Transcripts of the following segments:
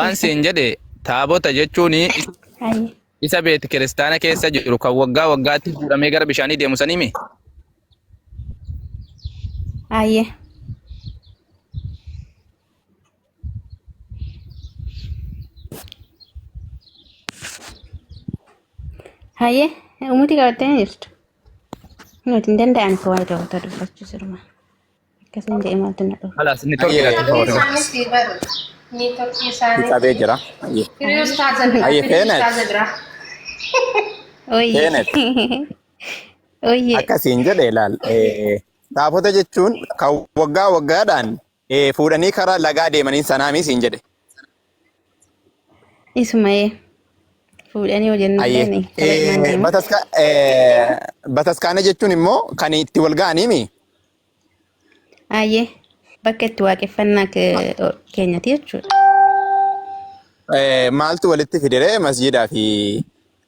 Waan siin jedhe taabota jechuun Hayyee. isa beeti kiristaana keessa jiru kan waggaa waggaatti fuudhamee gara bishaanii deemu sanii mi? Hayyee. Hayyee umutii qabattee jirtu. Nuti hin danda'an ka waa'ee taabota dubbachuu sirma. Akkasiin jedhee maaltu na dhufa. Halaas ni torki Ayyee. irratti Niitworkii toora. isaanii si baru. Niitworkii isaanii. Qabee jira. Ayyee. Firii ustaaza biraa. Ayyee, Firii Feenet. ustaaza biraa. Oyyee. Feenet. Oyyee. Akkasiin jedhe ilaal. Taabota jechuun kan waggaa waggaadhaan fuudhanii karaa lagaa deemanii sanaamii siin jedhe. Isuma ee. Fuudhanii hojjennu Ayyee. illee karaa ilmaan deemu. Bataskaana jechuun immoo kan itti wal ga'aniimi. Ayyee. Bakka itti waaqeffannaa keenyati jechuudha. Maaltu walitti fidere masjiidaa fi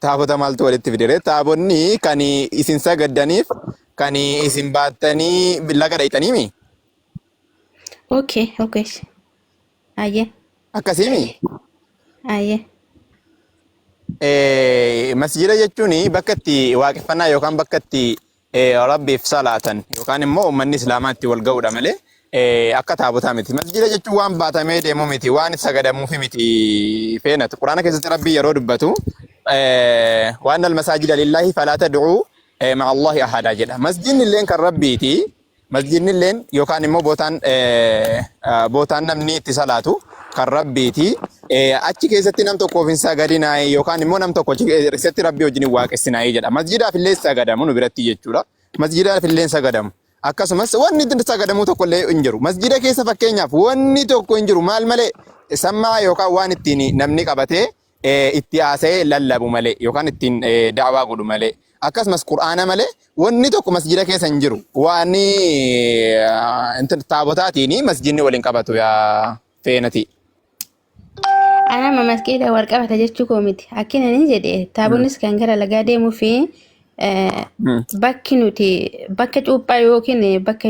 taabota maaltu walitti fidere? Taabonni kan isin sagaddaniif kan isin baattanii laga dhayxaniimi. Okay, okay. Ayyee. Akkasiimi. Ayyee. Masjiida jechuun bakka itti waaqeffannaa yookaan bakka itti Rabbiif salaatan yookaan immoo uummanni Islaamaa itti wal ga'uudha malee akka taabotaa miti. Masjiida jechuun waan baatamee deemu miti, waan sagadamuufi miti feenatu. Quraana keessatti Rabbii yeroo dubbatu waan al-masaajida lillaahi falaa tad'uu ma'allahi ahadaa jedha. Masjiidni illeen kan Rabbiiti. Masjiidni illeen yookaan immoo bootaan bootaan namni itti salaatu kan Rabbiiti. Achi keessatti nam tokkoof hin sagadinaayi yookaan immoo nam tokko achi keessatti Rabbii wajjin hin waaqessinaayi jedha. Masjiidaaf illee sagadamu nu biratti jechuudha. Masjiidaaf illee hin sagadamu. Akkasumas wanni itti sagadamuu tokko illee hin jiru. Masjiida keessa fakkeenyaaf wanni tokko hin jiru maal malee sammaa yookaan waan ittiin namni qabatee itti haasa'ee lallabu malee yookaan ittiin da'waa godhu malee akkasumas qur'aana malee wanni tokko masjida keessa hin jiru. Waan taabotaatiin masjidni waliin qabatu yaa feenati. Ana amma masqiida wal qabata jechuu koo miti. Akkina ni jedhe taabonnis kan gara lagaa deemuu fi bakki nuti bakka cuuphaa yookiin bakka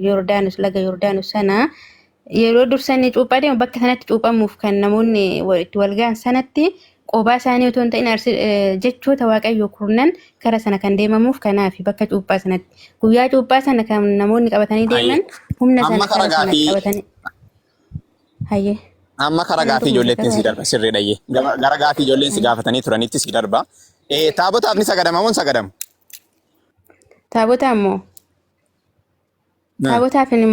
Yordaanos laga Yordaanos sana Yeroo dursanii cuuphaa deemu bakka sanatti cuuphamuuf kan namoonni itti wal ga'an sanatti qobaa isaanii otoo hin ta'in jechoota Waaqayyoo kurnan gara sana kan deemamuuf kanaaf bakka cuuphaa sanatti. Guyyaa cuuphaa sana kan namoonni qabatanii deeman humna Amma sana kara kara sana gaafii qabatanii. Hayyee. Amma kara Nama gaafii tokko ijoolleettiin si gara. darba sirriidha iyyee. Gara gaafii ijoolleen si gaafatanii turanitti si darba. Taabotaaf ni sagadama moo hin sagadamu? Taabota ammoo. Taabotaaf hin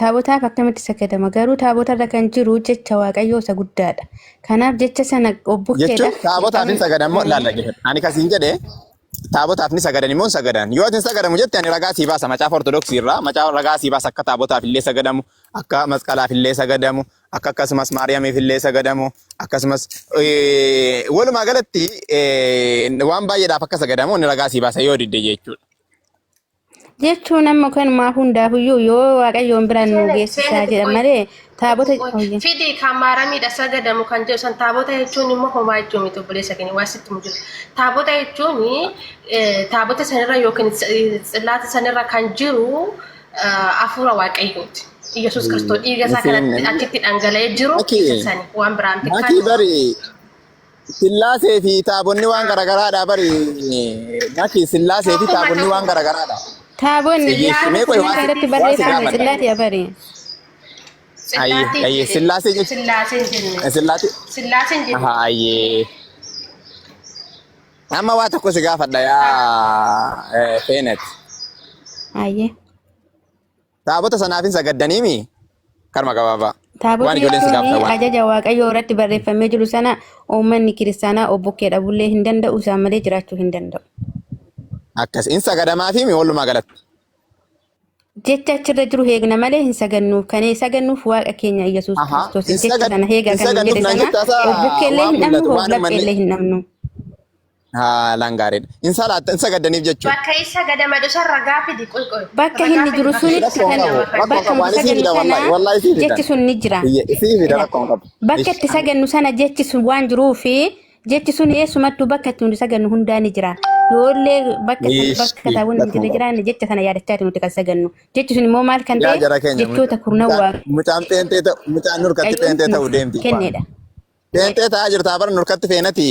taabotaaf akkamitti sagadama? Garuu taabotarra kan jiru jecha Waaqayyoo isa guddaadha. Kanaaf jecha sana Jechuun bukkeedhaaf taabotaaf hin dirqama sagadan moo laalla jechuudha. Ani kasiin jedhe taabotaaf ni sagadan immoo hin sagadan. Yoo ati hin sagadamu jette ani ragaa sii baasa macaafa ortodoksii irraa macaafa ragaa sii baasa akka taabotaaf illee sagadamu akka masqalaaf illee sagadamu akka akkasumas maariyaamiif illee sagadamu akkasumas walumaa galatti waan baay'eedhaaf akka sagadamu inni ragaa sii baasa yoo didde jechuudha. Jechuun amma kanumaa hundaafuyyuu yoo Waaqayyoon biraan nu Seenet, geessisaa seenet, jedhan qoy, malee taabota qoy. oyye. Fidi kan maaramiidha sagadamu kan jedhu san taabota jechuun immoo homaa jechuu miti obboleessa keenya waa sitti mu jiru. Taabota jechuun taabota sanirra yookiin tsillaata sanirra kan jiru hafuura waaqayyooti. Yesuus Kiristoos dhiiga isaa kanatti achitti dhangala'ee jiru Maki, isa sani waan biraa miti Maki kanuma. bari Sillaasee fi taabonni waan garagaraadha bari. Maki sillaasee fi Tokkuma taabonni waan tokkuma. garagaraadha. Taabonni Eeyyee, mee qoy jechi waan irratti si waan si barreeffame gaafadha. tsillaatii abari. Ayyee, Tsillaatii ayyee, jedhe. sillaasee jechuun Sillaaseen jenne. sillaasee. Sillaaseen jenne. Aha, ayyee. Amma waa tokko si gaafadha yaa Feenet. Ayyee. Taabota sanaaf hin sagaddaniimi? Karma gabaabaa. Waan Taabotni ijoolleen si jechuun gaafatan waan. ajaja Waaqayyoo irratti barreeffamee jiru sana uummanni kiristaanaa obbokkee dhabullee hin danda'u isaan malee jiraachuu hin danda'u. Akkas hin sagadamaafi mi walumaa galatti? Jecha achirra jiru heegna malee hin sagannuuf. Kan sagannuuf Waaqa keenya Iyyasuus Ahaa. Kiristoos Hin jecha sagad sana heegaa hin kan nuun sagannuuf jedhe naan sana jettaa isaa obbukkeellee waan hin dhabnu mul'atu waan uummanni hooblapheellee hin dhabnu. Haalaan gaariidha. Hin salaatta hin sagaddaniif jechuudha. Bakka isa gadamadu san ragaa fidi qoy qoy. Bakka Ragaa inni fidi jiru bakka sunitti isa Rakkoo hin kan qabu. gadama Rakkoo hin bakka qabu. nuti Ani sii sagannu fida sana wallahi. Wallahi sii fida. jechi sun ni jira. Iyye sii fida Ila rakkoo hin qabu. bakka Ish. itti sagannu sana jechi sun waan jiruufi jechi sun eessumattuu bakka itti nuti sagannu hundaa ni jira. Yoollee bakka sana Ish. bakka taawwan hin Rakkoo jirre hin qabu. jiraanne jecha sana yaadachaati nuti kan sagannu. Jechi sun immoo maal kan Yaa ta'e jara keenya jechoota kurnan mucaan mucaan pheenxee ta'u mucaan nurkatti Waaqayyoon pheenxee ta'u nuuf deemti. kennedha. Pheenxee ta'aa jirta bara nurkatti feenati.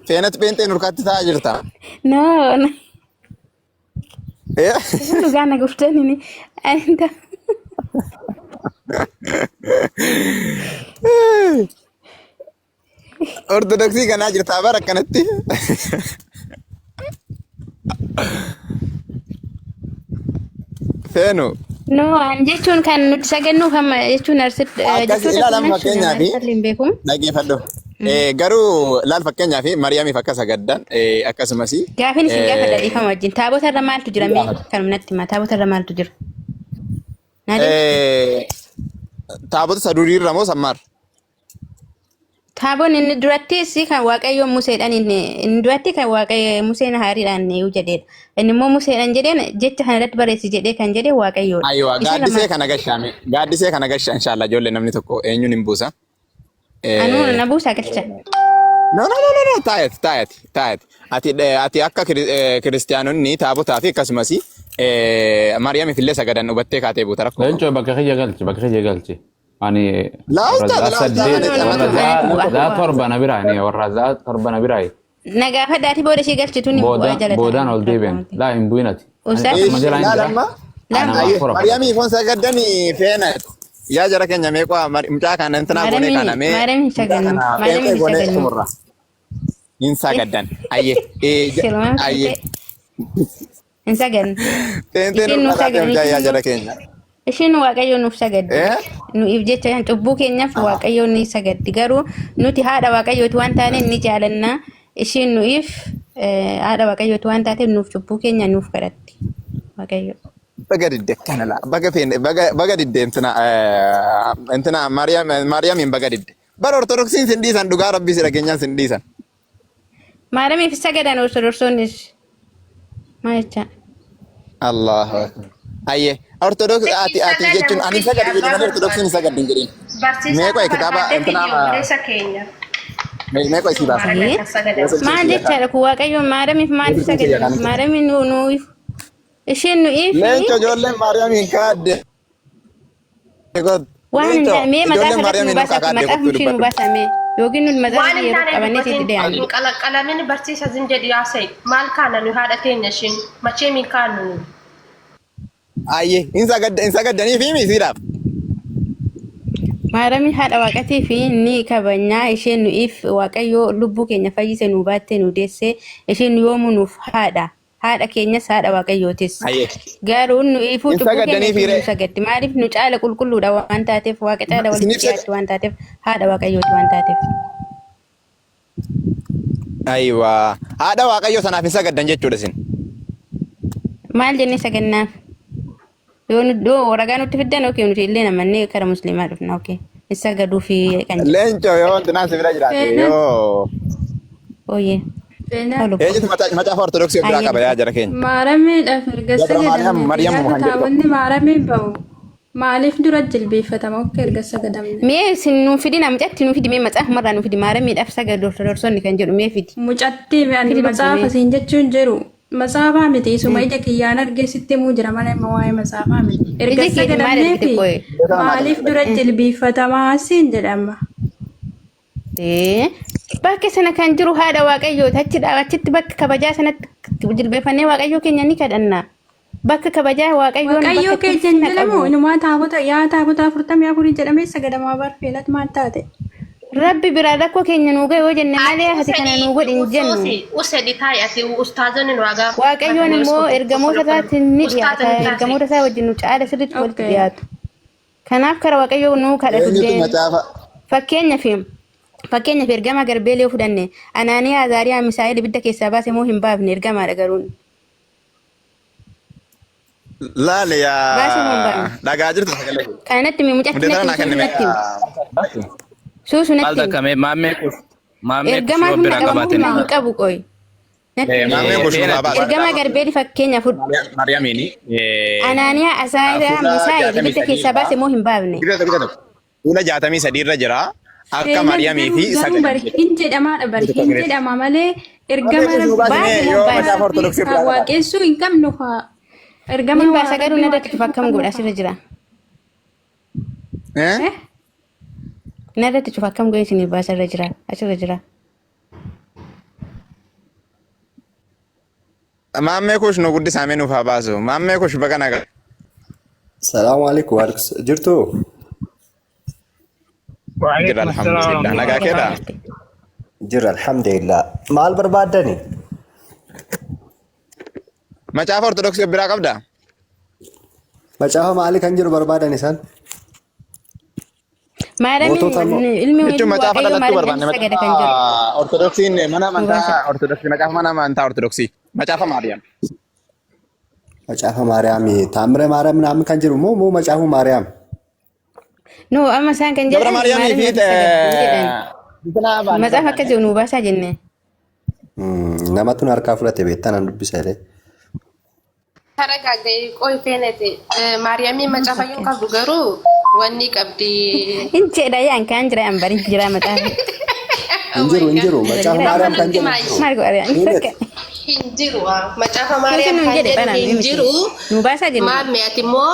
Feenati pheenxee nurkatti ta'aa jirta. No, no. Eh? Dhugaa na goftanii ani Ortodoksii kanaa jirta bara akkanatti. Feenu. No, an jechuun kan nuti sagannuuf amma jechuun arsitti Akkas jechoota ilaalan kunneen fakkeenyaaf sirrii hin beeku. Dhaggeeffadhu. Garuu laal fakkeenyaaf Mariyaamiif akka sagaddan akkasumas Gaafiin isin gaafadha dhiifama wajjin. Taabota irra maaltu jira mee kanuma natti himaa. Taabota irra maaltu jira? Naa deebisi. Taabota isa durii irra moo sammaar? Taaboon inni durattis kan Waaqayyo Museedhaan inni duratti kan Waaqayyo Museen haariidhaan yoo jedheedha. Inni immoo Museedhaan jedheen jecha kana irratti barreessi jedhee kan jedhe Waaqayyoodha. Ayiwa Isa gaaddisee lama kana gashaame gaaddisee kana gasha inshallah ijoollee namni tokko eenyuun hin buusa. anuu na buusaa galcha. No no no no no taayati taayati taayati ati ati akka kiristiyaanonni taabotaa fi akkasumas Maariyaamiif illee sagadan hubattee kaatee buuta rakkoo qabu. Leencoo bakka kiyya galchi bakka kiyya galchi. Ani Laa warra ustaaz zaa laa ustaaz saddeet ani No no warra no zaa anatu bu'a. zaa torba na biraa ani warra zaa torba na biraa Na gaafadhaati booda ishee galchituun hin bu'aa booda jala boodaan taa'an ol deebi'an rakkoo miti. laa hin bu'inati. Ani Ustaaz akkuma Ish jalaa hin laal jira. amma lama Anama Ayyee afur afur. Maariyaamii foon sagadanii feena yaa jara keenya meeqaa mucaa kana intinaa goonee Maaramiin kana mee maaramiin mucaa sagannu kana maaramiin pheenxee goonee sagannu. xumurra hin sagaddan ayyee Silmaan ayyee fiixee hin sagannu. pheenxee Isheen nu nuuf dhalaatee sagannu mucaa yaa isheen jara nuuf keenya. isheen Waaqayyo nuuf sagaddi. Eh? Nuuf jecha cubbuu keenyaaf Waaqayyo ni sagaddi. Garuu nuti haadha Waaqayyooti waan taaneef ni jaalanna. Isheen nuuf haadha Waaqayyooti waan taateef nuuf cubbuu keenya nuuf kadhatti. Waaqayyo. Baga didde akkana laa baga feene baga baga didde intina intina Maariyaam Maariyaamiin baga didde. Bara Ortodoksiin sin dhiisan dhugaa rabbii si dhageenyaan sin dhiisan. Maaramiif sagadan Ortodoksonnis. Maal jecha? Allahu akbar. Ayyee Ortodoks ati ati jechuun ani Sagadamu sagadu fidi jedhi abbaa malee Ortodoksiin hin barbaadu. sagaddu hin jedhin. Barsiisaa Mee akka qoy kitaaba barbaadde intina fidi obboleessa keenya. mee qoy sii baasa. Maaramiin kan sagadamu. Maal jechaadha kun Waaqayyo maaramiif maaliif sagadan? Maaramiin nuuf isheen nuuf Leenco ijoolleen Maariyaamiin kaadde. waan hin Leenco taane mee ijoolleen maxaafa irratti nu Maariyaamiin baasaa kaadde maxaafa kottuu ishee nu dubbadhu. baasaa mee yookiin nuti maxaafa Waan hin yeroo taane qabannee sitti dubbatiin deemna. hin qalamin barsiisa zin jedhi haasa'e. Maal kaana nu haadha teenya ishiin machee min kaanu nu. Ayyee hin sagadda hin sagaddanii fi misiidhaaf. Maaramiin haadha waaqatii fi ni kabajnaa isheen nuuf waaqayyo lubbuu keenya fayyise nu baattee nu deesse isheen yoomuu nuuf haadha. Haadha keenyas haadha waaqayyootis. Ayyee. Garuu nuufuu Hin cubbuu keenya sagaddanii isheen fiire. nu sagaddi. Maaliif nu caala qulqulluudha waan taateef waaqa caala walitti Isiniif dhiyaatti waan taateef haadha waaqayyooti waan taateef. Ayiwaa. Haadha waaqayyoo sanaaf hin sagaddan jechuudha isin. Maal jennee sagannaaf? Yoo nu yoo ragaa nutti fiddan okee nuti illee namannee kara musliimaa dhufna okee. Hin sagaduu fi kan jedhu. Leencoo yoo wanti naan si bira jiraate Seenaa. yoo. Ooyee. Seenaa. Tolu. Eenyutu macaafa ortodoksii of biraa Ayyee. qaba yaa jara keenya. Maaramiidhaaf erga Gabra Maariyaam sagadamne fi Maariyaam gaafa kan jedhu tokko. taabonni maaramiin ba'u maaliif dura jilbeeffatama akka erga sagadamne? Mee isin nuun fidina mucatti nuun fidi mee matsaafumarraa nuun fidi maaramiidhaaf sagadu ortodoksonni kan jedhu mee fidi. Mucattii ani Fidi lubbu matsaafa mee. siin jechuun jiru matsaafaa miti isuma ija kiyyaan argee sitti himuu jira malee amma waa'ee matsaafaa miti. Erga Ija keetiin maal sagadamnee argite fi qoye? maaliif dura jilbeeffatamaa siin jedhama. Ee, Bakka sana kan jiru haadha waaqayyooti. Achi achitti bakka kabajaa sanatti jilbeeffannee waaqayyoo keenya ni kadhanna. Bakka kabajaa waaqayyoon Waaqayyoo bakka itti keenya hin ulfina jedhamu qabu. inumaa taabota yaa taabota 44 jedhamee sagadamaa barfeenat maal taate? Rabbi biraa rakkoo keenya nuu gahe yoo jenne malee Ati ati kana usedhi nuu godhi hin jennu. usuusi usedhi taa'i ati ustaazonni nu hagaa Waaqayyoon immoo ergamoota isaatti ni dhiyaata. Ustaazonni taase. Ergamoota isaa wajjin nu caala sirriitti walitti Okay. dhiyaatu. Kanaaf kara waaqayyoo nuu kadhatu Eenyutu deemu. macaafa Fakkeenyaaf ergama Garbeelee yoo fudhanne Anaaniyaa Azaariyaa Misaa'el ibidda keessaa baase moo hin baafne ergamaadha garuun. laale Baase moo hin yaa baafne? dhagaa jirtu sagalee. Kana natti himi mucatti Hundee natti tana himi naa suusu kennime. natti himi. Suusu Maal natti himi. takka mee maammee kush maammee kush Ergamaa yoo humna biraa qaba moo qabaatin humna hin qabu qoy. Natti himi. Maammeen kush nu haa baasu. Ergamaa Garbeeli fakkeenya fudhu. Maariyaamiini. Anaaniyaa Azaariyaa Fuula Misaa'el jaatamii ibidda sadii keessaa irraa. baase moo hin baafne? Bita tokko bita tokko. Fuula 63 irra jira. Akka Seenaan Maariyaamii garuu fi garuu sagadan bar jedha. hin jedhamaadha bar Bita hin tokko jedhama malee ergama Maammee kush nu rabbi baasi Baase mee moo yoo hin baafne? macaafa rabbi ortodoksii haa biraa qabaate. waaqessuu hin qabnu haa ergama Nin waa baasa garuu rabbi na irratti waaqessuu hin akkam qabnu godha haa. asirra jira. Eh? Eh? Narratti cufa akkam godhee isinii baasa irra jira asirra jira. Maammee kush nu guddisaa mee nuuf haa baasu. Maammee kush baga nagaa. Salaamu alaikum waalaikum jirtu Jira وعليكم السلام alhamdulillah. ورحمة الله Nagaa keedha. وبركاته. jira alhamdulillah maal barbaaddani Macaafa Ortodoksii biraa qabdaa? macaafa maali kan jiru barbaadan isaan mootota Maaramiin moo ilmi Jechuun ilmi macaafa waaqayyoo dhalattuu maaramiin barbaanne sagada kan macaafa jedhu Ortodoksiin mana nu baasa. amantaa Ortodoksii macaafa mana amantaa Ortodoksii macaafa Maariyaam. macaafa maariyaami taamire maariyaam naamin kan jiru moo moo macaafu maariyaam No amma isaan kan Dabra jedhan Maariyaamii fi maaramiin sagaduu jedhan. biqilaa baanii Macaafa akka barbaanne. jiru nu baasaa jenne. Namatu nu harkaa fudhate beektaa nan dubbisa illee Taragaagee qoy feenete Maariyaamiin macaafa yoo qabdu garuu wanni qabdi. Hin jedha yaan kan jira an bari jira macaafa. Hin Oh jiru my hin God. jiru macaafa Jira. maariyaam kan Nutti jedhu hin maayi. jiru Maal godha hin Miinet fakka. Hin jiru. Macaafa Yookiin Maariyaam nuun kan jedhe jedhu banaan hin miti. jiru. Nu baasaa jenne. Maamme ati immoo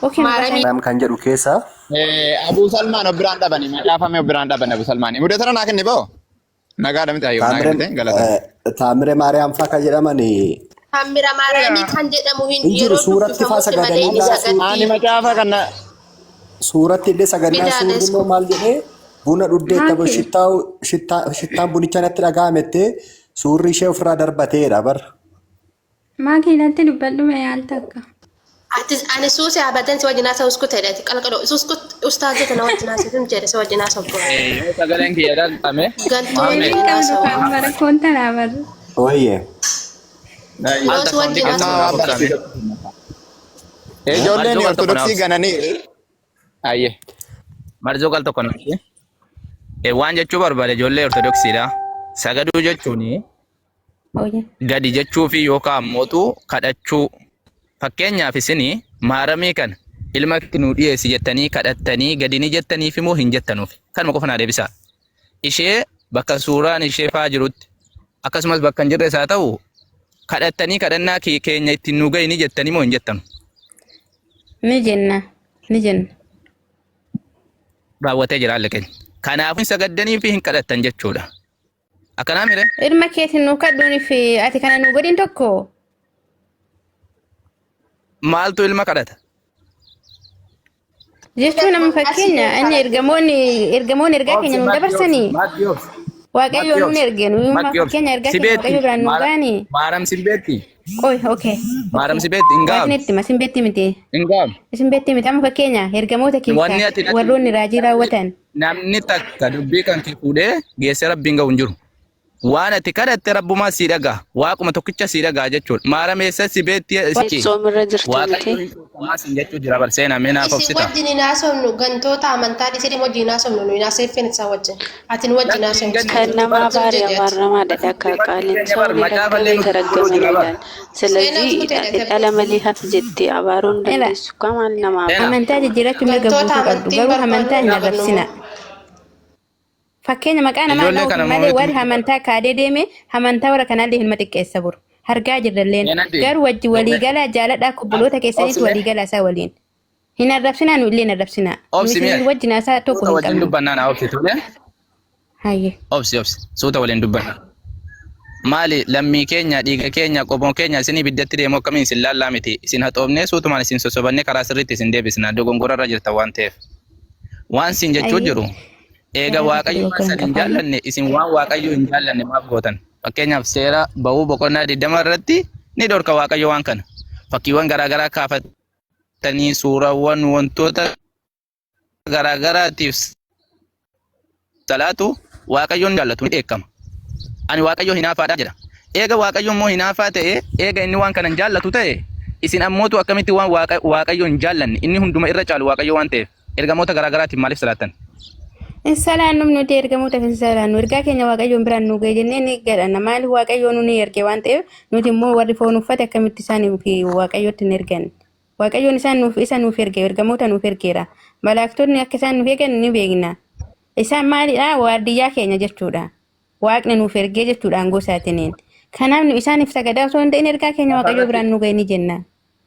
Okay nu baasaa. Maariyaamii maariyaam kan jedhu keessa Abuu Salmaan of biraan dhabani macaafame of biraan dhabani Abuu Salmaan. Mudee naa kenni ba'o? Nagaa dhamte ayyoo naa taamire kennite galata. taamire maariyaam faa kan jedhaman Taamira Maariyaamii kan jedhamu hin hin jiru yeroo suuratti faa dubbifamutti malee sagadanii inni laa Ani sagaddi. macaafa kana suuratti illee sagadnaan suurri Midaales immoo maal jedhee buna dhugdeetta Maaki. shittaan bunicha natti dhaga'amettee suurri ishee ofirraa darbateedha bar. Maaki natti dubbadhu mee yaal takka. Atis ani suuse abadan si wajjin haasa'u usku ta'edha. Qalqaloo usku ustaazota na wajjin haasa'u jedhe si wajjin haasa'u. Yoo sagaleen kiyya dhaqame Gantuu Maammee wajjin Hin qabdu haasa'u. kan bara koon tanaa bara. Ooyyee. al Yoo si takka hundi wajjin keessan haasa'u. naaf obsame. Ijoolleen Marzoo al tokko naaf Ortodoksii gananii. Ayyee. Marzoo al tokko naaf. Waan jechuu barbaade ijoollee Ortodoksiidha. Sagaduu jechuun Ooyye. gadi jechuu fi yookaan ammootu kadhachuu. Fakkeenyaaf isin maaramii kana ilma nu dhiyeessi jettanii kadhattanii gadi ni jettaniif immoo hin jettanuuf. Kanuma qofa naa deebisaa. Ishee bakka suuraan ishee faa jirutti akkasumas bakka hin jirres haa ta'u kadhattanii kadhannaa keenya ittiin nu gahi ni jettanii moo hin jettanu? Ni jenna. Ni jenna. Raawwatee jira haalli keenya. Kanaafuu hin sagaddanii fi hin kadhattan jechuudha. Akkanaa mire? Ilma keetiin nu kadhuun fi ati kana nu godhin tokko. Maaltu ilma kadhata? Jechuun amma fakkeenya inni ergamoonni ergamoonni ergaa Obsi keenya nu Makki obsi dabarsanii Makki obsi waaqayyo Makki nuun obsi erge nu amma Makki obsi fakkeenya ergaa si keenya beetti waaqayyo biraan nu gaani. maaram si beetti Qoy okay maaram okay si beetti hin waaqni gaam itti ma sin beetti miti hin gaam isin beetti miti amma fakkeenya ergamoota wanni keessaa ati natti warroonni raajii raawwatan namni takka dubbii kan kee fuudhee geessee rabbiin ga'u hin jiru. Waan ati kadhatte rabbumaa sii dhagaa waaquma tokkicha sii dhagaa jechuudha. Maaram eessa si beetti sichi Soomirra jirtu waaqayyo miti. hin cuuphamaa siin jechuu jira barseenaa mee naaf Isin obsita. wajjin hin haasofnu gantoota amantaa dhiisanii wajjin hin haasofnu nuyi haasofne isaan wajjin. Ati nu wajjin Lakki hin haasofnu ganne Kan nama bar Zim abaare jedhi ati. abaaramaadha dhaka qaaliin keenya ሰው bar macaafa illee ሊረገመ nutti የተረገመ gurguruu ነው jira bar. ይላል። Seenaa ስለዚህ usku ta'edha. dhala malee hafi jettee abaaruun ila dandeessu kamaan nama Seenaa. amantaa jijjiirachuu mirga Gantoota guutuu qabdu amantiin garuu barbaannu amantaa hin hin dabarnu arrabsina. moo. Fakkeenya maqaa namaa Ijoollee dha'uuf kana malee warri mootummaa amantaa kaadee deeme amantaa warra kanaallee hin xiqqeessa buru. Hargaa jirralleen Seenatti. garuu wajji waliigalaa jaaladhaa obboloota keessaniitu Obsi mee. waliigalaa isaa waliin. Hin arrabsinaa nu illee hin arrabsinaa. Nu Obsi mee. isin wajjin haasaa tokko Suuta hin wajjin qabnu. dubbannaa naa obsi tole. Hayyee. Obsi obsi suuta waliin dubbannaa. Maali lammii keenya dhiiga keenya qomoo keenya isin ibiddatti deemu akkamiin isin laallaa miti isin haxoofnee suutumaan isin sossobannee karaa sirriitti isin deebisna dogongorarra jirta waan ta'eef. Waan isin jechuu Hayyee. jiru eega Garaa waaqayyo waan dogoggora hin san hin qabaanne. jaallanne isin waan waaqayyo hin jaallanne maaf gootan. Fakkeenyaaf seera ba'uu boqonnaa 20 irratti ni dhorka waaqayyo waan kana. Fakkiiwwan garaagaraa kaafatanii suuraawwan wantoota garaagaraatiif salaatu waaqayyoon jaallatu ni dheekkama. Ani waaqayyo hinaafaadha jedha. Eega waaqayyo immoo hinaafaa ta'e, eega inni waan kana hin jaallatu ta'e, isin ammootu akkamitti waan waaqayyo hin jaallanne inni hunduma irra caalu waaqayyo waan ta'eef ergamoota garaagaraatiin maaliif salaattan? Hin salaannu nuti ergamootaaf hin salaannu. Ergaa keenya waaqayyoon biraan nu ga'e jennee ni gadhanna. Maaliif waaqayyoon nu ni erge waan ta'eef nuti immoo warri foon uffate akkamitti isaan fi waaqayyootti hin ergan. Waaqayyoon isaan nuuf isa nuuf erge ergamoota nuuf ergeera. Malaaktonni akka isaan nuuf eegan ni beekna. Isaan maalidha? Waardiyyaa keenya jechuudha. Waaqni nuuf ergee jechuudha aangoo isaatiniin. Kanaaf nu isaaniif sagadaa osoo hin ta'in ergaa keenya waaqayyoo Lafarratti biraan nu ga'e ni jenna.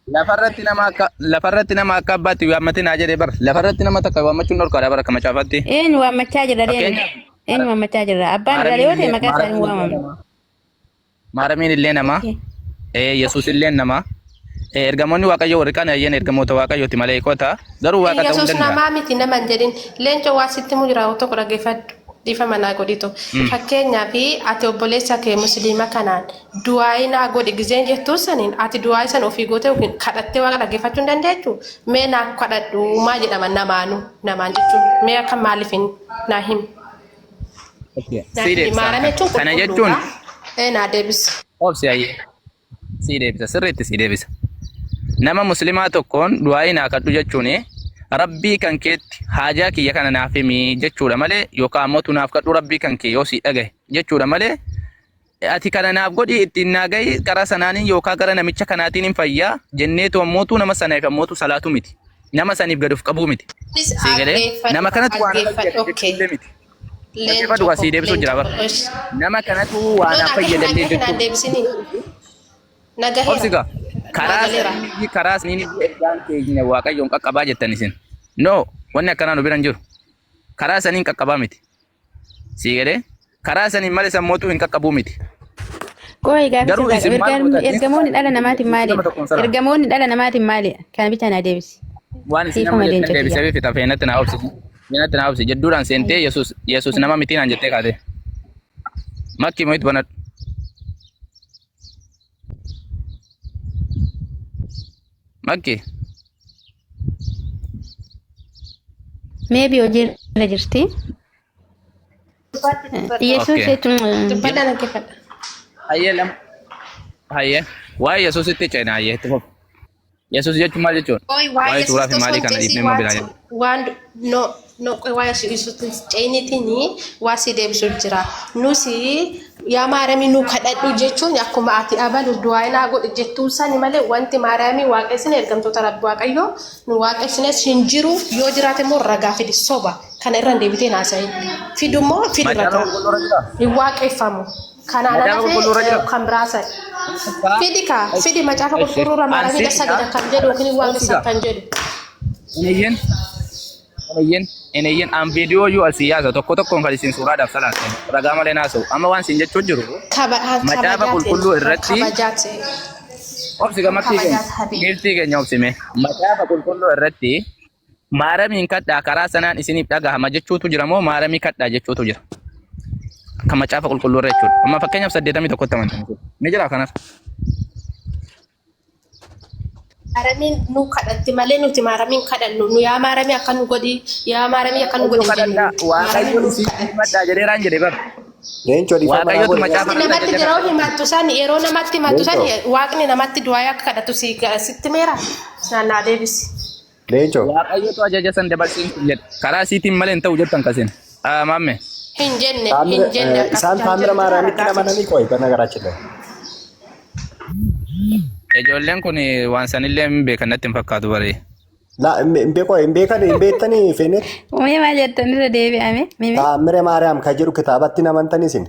Lafarratti nama akka lafarratti nama akka abbaatti waammatinaa jedhee bar lafarratti nama takka waammachuun dhorkaadha bara akka macaafaatti. Eenyu waammachaa jirra deemi? Fakkeenyaaf Eenyu waammachaa jirra? Abbaan dhala yoo ta'e maqaa isaanii hin waamamne. Maaramiin illee nama, Yesuus illee nama. Ergamoonni Waaqayyoo warri kaan ayyeen ergamoota Waaqayyooti maleekota garuu waaqa ta'uu hin Yesuus danda'an. namaa miti nama hin jedhin. Leencoo waa sitti himu jira tokko dhaggeeffadhu. Dhiifama naa godhitu. Fakkeenyaaf ati obboleessa kee musliima kanaan du'aayii naa godhi gizeen jettuu saniin ati du'aayii sana ofii gootee yookiin kadhattee waaqa dhaggeeffachuu hin dandeechu. Mee naa kadhadhu maa jedhama namaanu namaan jechuun mee akka maaliif hin naa himi. Naa Sii himi deebisa. maarame jechuun Kana jechuun qulqulluudha. Ee naa deebisi. obsi ayyee sii deebisa sirriitti sii deebisa. Nama muslimaa tokkoon du'aayii naa kadhu jechuun rabbii kan keetti haajaa kiyya kana naaf himi jechuudha malee yookaan ammoo tu naaf kadhu rabbii kan kee yoo sii dhagahe jechuudha malee ati kana naaf godhi ittiin naa gahi karaa sanaaniin yookaan gara namicha kanaatiin hin fayyaa jenneetu ammootu nama sanaaf ammootu salaatu miti. Nama saniif gad of qabuu miti. Nis Sii galee nama dhaggeeffadhu kanatu waa na dhaggeeffadhu fayyada okay. jechuullee miti. Leencoo Dhaggeeffadhu waa koo sii deebisuu jira leencoo bara. koo ish. Nama kanatu No waa naaf nagahe fayyadallee nagahe naan jechuudha. deebisinii. Nagaheera. Obsi gaa Naa karaa galeera. saniin karaa saniin ergaan keenya waaqayyoon qaqqabaa jettan isin. No wanni akkanaa nu bira hin jiru. Karaa saniin qaqqabaa miti. Sii galee karaa saniin malee sammootuu hin qaqqabuu miti. Qo'ee gaaffii Garuu sirraa isin qaba. maal gootanii? Ergamoonni dhala namaatiin Nama maalidha? tokkoon salaa. Ergamoonni dhala namaatiin maalidha? Kana bicha naa deebisi. Waan isin Hiikama nama jettan leenca deebisee kiyya. fixa feenatti naa obsi. Feenatti naa obsi. Jedduudhaan seentee Yesuus Yesuus nama mitii naan jettee kaate. Makki mo'itu banadhu. Makki. Maybe hojii irra jirti. Yesuus Okay. jechuun Dubbadha dhaggeeffadha. Hayyee lama. Hayyee. Waa'ee Yesuusitti ceena hayyee itti fufi. Yesuus jechuun maal jechuudha? Oi, waa'ee Waa'ee suuraa fi Yesuus maalii osoo kana hin dhiifnee immoo ceesiin biraa waan jenna. waan no no qoy waa'ee Yesuus hin ceenitiin waa si deebisu jira. Nusi yaa Maariyaamii nu kadhadhu jechuun akkuma ati abalu du'aa naa godhi jettuu sani malee wanti Maariyaamii waaqessine ergamtoota Rabbi Waaqayyoo nu waaqessines hin jiru yoo jiraate immoo ragaa fidi soba kana irra hin deebitee hin haasa'in. Fidu immoo fidi Macaafa ragaa qulqulluu irra jiraa? hin waaqeffamu. Kanaan Macaafa ala qulqulluu irra ta'e jiraa? kan biraa sani. Fidi kaa fidi macaafa qulqulluu irra Maariyaamii Ansi sagada kan jedhu yookiin hin waaqessan Obsiga. kan jedhu. Inayyen inayyen inayyen an viidiyoo iyyuu asii yaasa tokko tokkoon kan isin suuraadhaaf salaattan ragaa malee naasa'u amma waan isin jechuun jiru macaafa Kabajaa ta'e qulqulluu irratti kabajaa ta'e obsi gamattii keenya kabajaa habibi. giiftii keenya obsime macaafa qulqulluu irratti maaramiin kadhaa karaa sanaan isiniif dhagahama jechuutu jira moo maaramii kadhaa jechuutu jira kan macaafa qulqulluu irra jechuudha amma fakkeenyaaf 81tti amantan ni jira kanas Maaramiin nu kadhatti malee nuti maaramiin kadhannu nu yaa maaramii akka nu godhi yaa maaramii akka nu godhi hin jennu kadhadhaa nuti maaramiin waaqayyo nu isin kadhatti. himadhaa jedheeraan jedhe bara Leencoo dhiifama naa waaqayyotu godhi. macaafa Namatti kana namatti ajaja yeroo himattu san yeroo namatti himattu san Leencoo. waaqni namatti du'aa akka kadhatu si sitti meera naan naa deebisi. Leencoo. Waaqayyotu ajaja san dabarsiin kun jedhe. Karaa isiitiin malee hin ta'u jettan kasin. Maamme. Hin jenne hin jenne akkas Isaan kan taamira jedhu jira maariyaamitti ragaa amananii fidi. qoy በነገራችን ላይ Ijoolleen kun waan sanillee hin beekan natti hin fakkaatu bare. ላ hin beekan hin beekan hin beektanii feenet Mee maal jettan irra deebi'ame? Mee taamira maariyaam kan jedhu kitaabatti hin amantanii isin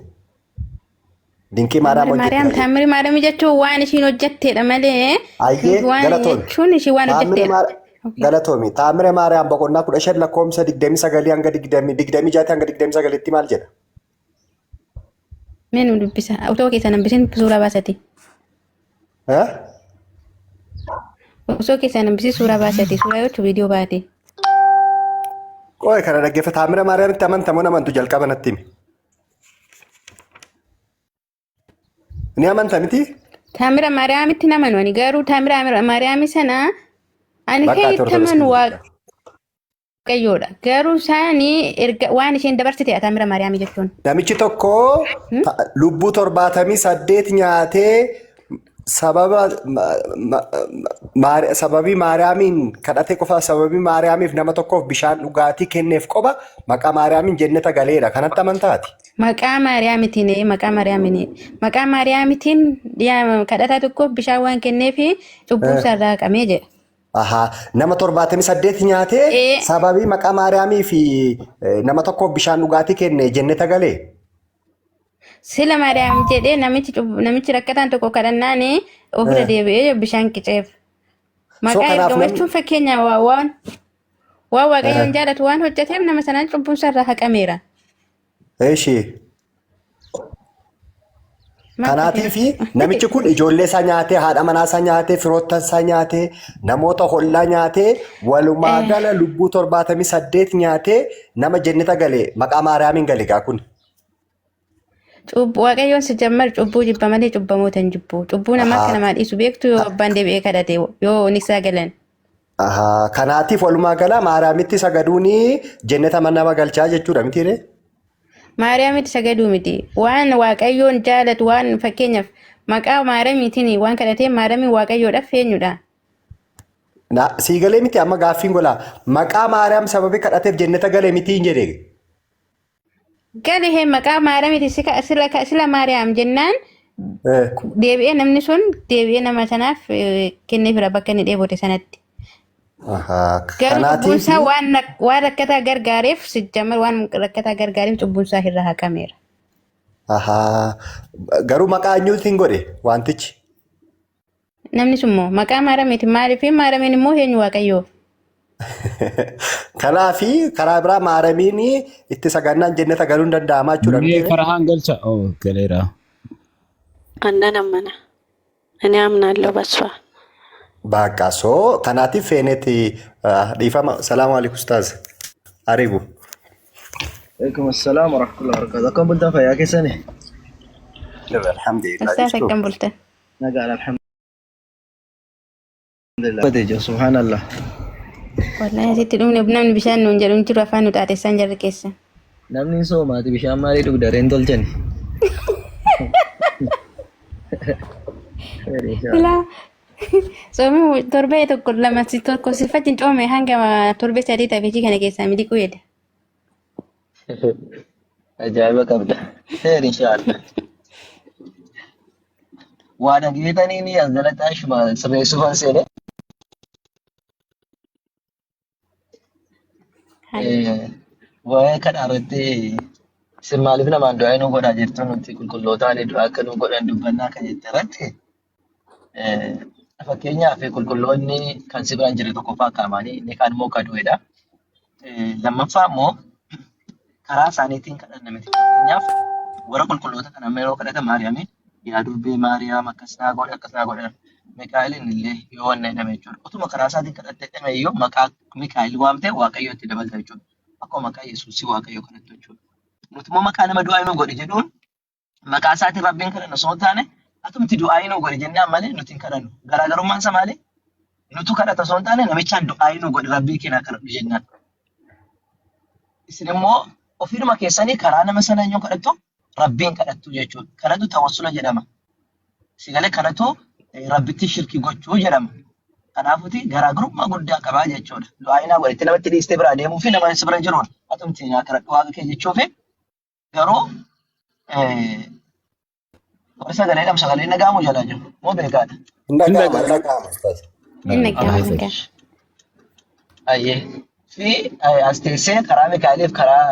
dinqii maariyaam Taamira Maariyaam hojjette Taamira Maariyaam jechuun waan ishiin hojjetteedha malee ayyee waan galatoon jechuun ishii waan taamira hojjetteedha. maariyaam galatoomi taamira maariyaam boqonnaa 15 lakkoomsa 29 hanga 26 hanga 29tti maal jedha Mee nu dubbisa. Otoo keessan hambisin suuraa baasati. Eh? Osoo keessan hambisin suuraa baasati. Suuraa jechuun viidiyoo baate. Qoy kana dhaggeeffa taamira maariyaamitti amantamoo amantu jalqaba natti himi ni amanta miti Taamira Maariyaamitti namanu ani garuu Taamira Maariyaami sana ani bakka kan ati itti ortodoksii amanu jirta Waaqayyoodha. Garuu isaanii erga waan isheen dabarsite Taamira Maariyaamii jechuun. Namichi tokko lubbuu 78 nyaatee sababa sababii Maariyaamiin kadhate qofa sababii Maariyaamiif nama tokkoof bishaan dhugaatii kenneef qofa maqaa Maariyaamiin jenneta galeera. Kanatti amantaati. Maqaa Maariyaamitiin maqaa Maariyaamiin maqaa Maariyaamitiin kadhataa tokkoof bishaan waan kenneef cubbuu isaarraa haqamee jedha. Ahaa, nama 78 nyaatee sababii maqaa Maariyaamii fi nama tokkoof bishaan dhugaatii kenne jenneta galee. Sila Maariyaam jedhee namichi namichi rakkataan tokko kadhannaan ofirra deebi'ee bishaan qiceef. So Maqaa kanaaf ergama namni jechuun fakkeenya waan Waaqayyoon jaalatu waan hojjeteef nama sanaan cubbuun isaa irraa haqameera. Eeshi. Maal Kanaatiif ta'eera? namichi kun ijoollee isaa nyaatee, haadha manaa isaa nyaatee, firoottan isaa nyaatee, namoota hollaa nyaatee, walumaa gala lubbuu 78 nyaatee nama jenneta gale maqaa Maariyaamiin gale gaa kun. Cubbuu Waaqayyoon si jammar cubbuu jibba malee cubbamoota hin jibbu. Cubbuu namaa akka Ahaa. namaa dhiisu beektu yoo abbaan deebi'ee kadhate yoo nisaa galan. Ahaa. Kanaatiif walumaa gala Maariyaamitti sagaduun jenneta nama galchaa jechuudha mitiiree? Maariyaamitti sagaduu miti. Waan Waaqayyoon jaalatu waan fakkeenyaaf maqaa Maariyaamiitiin waan kadhatee Maariyaamiin Waaqayyoodhaaf eenyudha. Na sii galee miti amma gaaffiin golaa maqaa Maariyaam sababii kadhateef jenneta gale miti hin jedhe. Gale hee maqaa Maariyaamiiti sila sila Maariyaam jennaan deebi'ee namni sun deebi'ee nama sanaaf kenneefira bakka inni dheebote sanatti. Garuu cubbuun Kanaatiif isaa waan rakkataa gargaareef sijjamar waan rakkataa gargaareef cubbuun isaa irraa haqameera. Garuu maqaa eenyuutiin godhe wantichi? Namni sun immoo maqaa Maariyaamiiti maaliif Maariyaamiin immoo eenyu Waaqayyoof? Kanaafi karaa biraa Maariyaamiin itti sagannaan jenneta galuun danda'amaa jechuudha Mee mitiiree? Farahaan galcha. Oh, galeera. Annan ammana. Ani amnaለሁ በሷ። Baaqaa soo kanaatiif feeneeti dhiifama. Salaamu alaikum ustaaz. Ariibu. Alaikum assalam wa rahmatullahi wa barakatuh. Akkam bultan fayyaa keessani? Alhamdulillah Ustaas jirtu. akkam bultan? Nagaan alhamdulillah. Bade jiru subhanallah. Wallahi asitti dhumne namni bishaan nuun jedhu hin jiru afaan nu xaaxessaan jarri keessa. Namni hin soomaati bishaan maalii dhugda reen tolchani? Silaa soomii torbee tokko lama si tokko sifachi hin coome hanga torbee sadii ta'e kana keessaa miliquu jedha. Ajaa'iba qabda. Seer inshaallah. Waa dhageetanii ni as jalatti ashuma sirreessuufan seene. Waa'ee kana irratti isin maaliif namaan du'aa nu godhaa jirtu nuti qulqullootaan du'aa akka nu godhan dubbannaa kan jette irratti fakkeenyaaf qulqulloonni kan si biraan jiru tokkoffaa akka amaanii inni kaan immoo akka du'edha. Lammaffaa immoo karaa isaaniitiin kadhanna miti. Fakkeenyaaf warra qulqulloota kana amma yeroo kadhatan Maariyaamiin yaa durbee Maariyaam akkas naa godhe akkas naa godhe Mikaa'eliin illee yoo wanna jedhame jechuudha. Utuma karaa isaatiin kadhatte jedhame iyyuu maqaa Mikaa'el waamtee Waaqayyo itti dabalta jechuudha. Akkuma maqaa Yesuusii Waaqayyo kadhattu jechuudha. Nuti immoo maqaa nama du'aa nu godhe jedhuun maqaa isaatiin Rabbiin kadhanna osoo hin taane atumti du'aa nu godhe jennaan malee nuti hin kadhannu. Garaagarummaan isaa maali? Nutu kadhata osoo hin taane namichaan du'aa nu godhe Rabbii keenya kadhadhu jennaan. Isin immoo ofiidhuma keessanii karaa nama sana eenyuun kadhattu? Rabbiin kadhattu jechuudha. Kanatu tawassula jedhama. Si galee kanatu Rabbitti shirkii gochuu jedhama. Kanaafuti garaagarummaa guddaa qabaa jechuudha. Du'aayinaa godhetti namatti dhiistee biraa deemuu fi nama si bira jiruun atumti naa kadhadhu waaqa kee jechuu fi garuu warri sagalee dhabsu sagalee dhaga'amu jalaa jiru moo beekaadha. Hin dhaga'ama, hin dhaga'ama ustaaz. Hin dhaga'ama, hin dhaga'ama. Ayyee. Fi as teessee karaa Mikaa'eliif karaa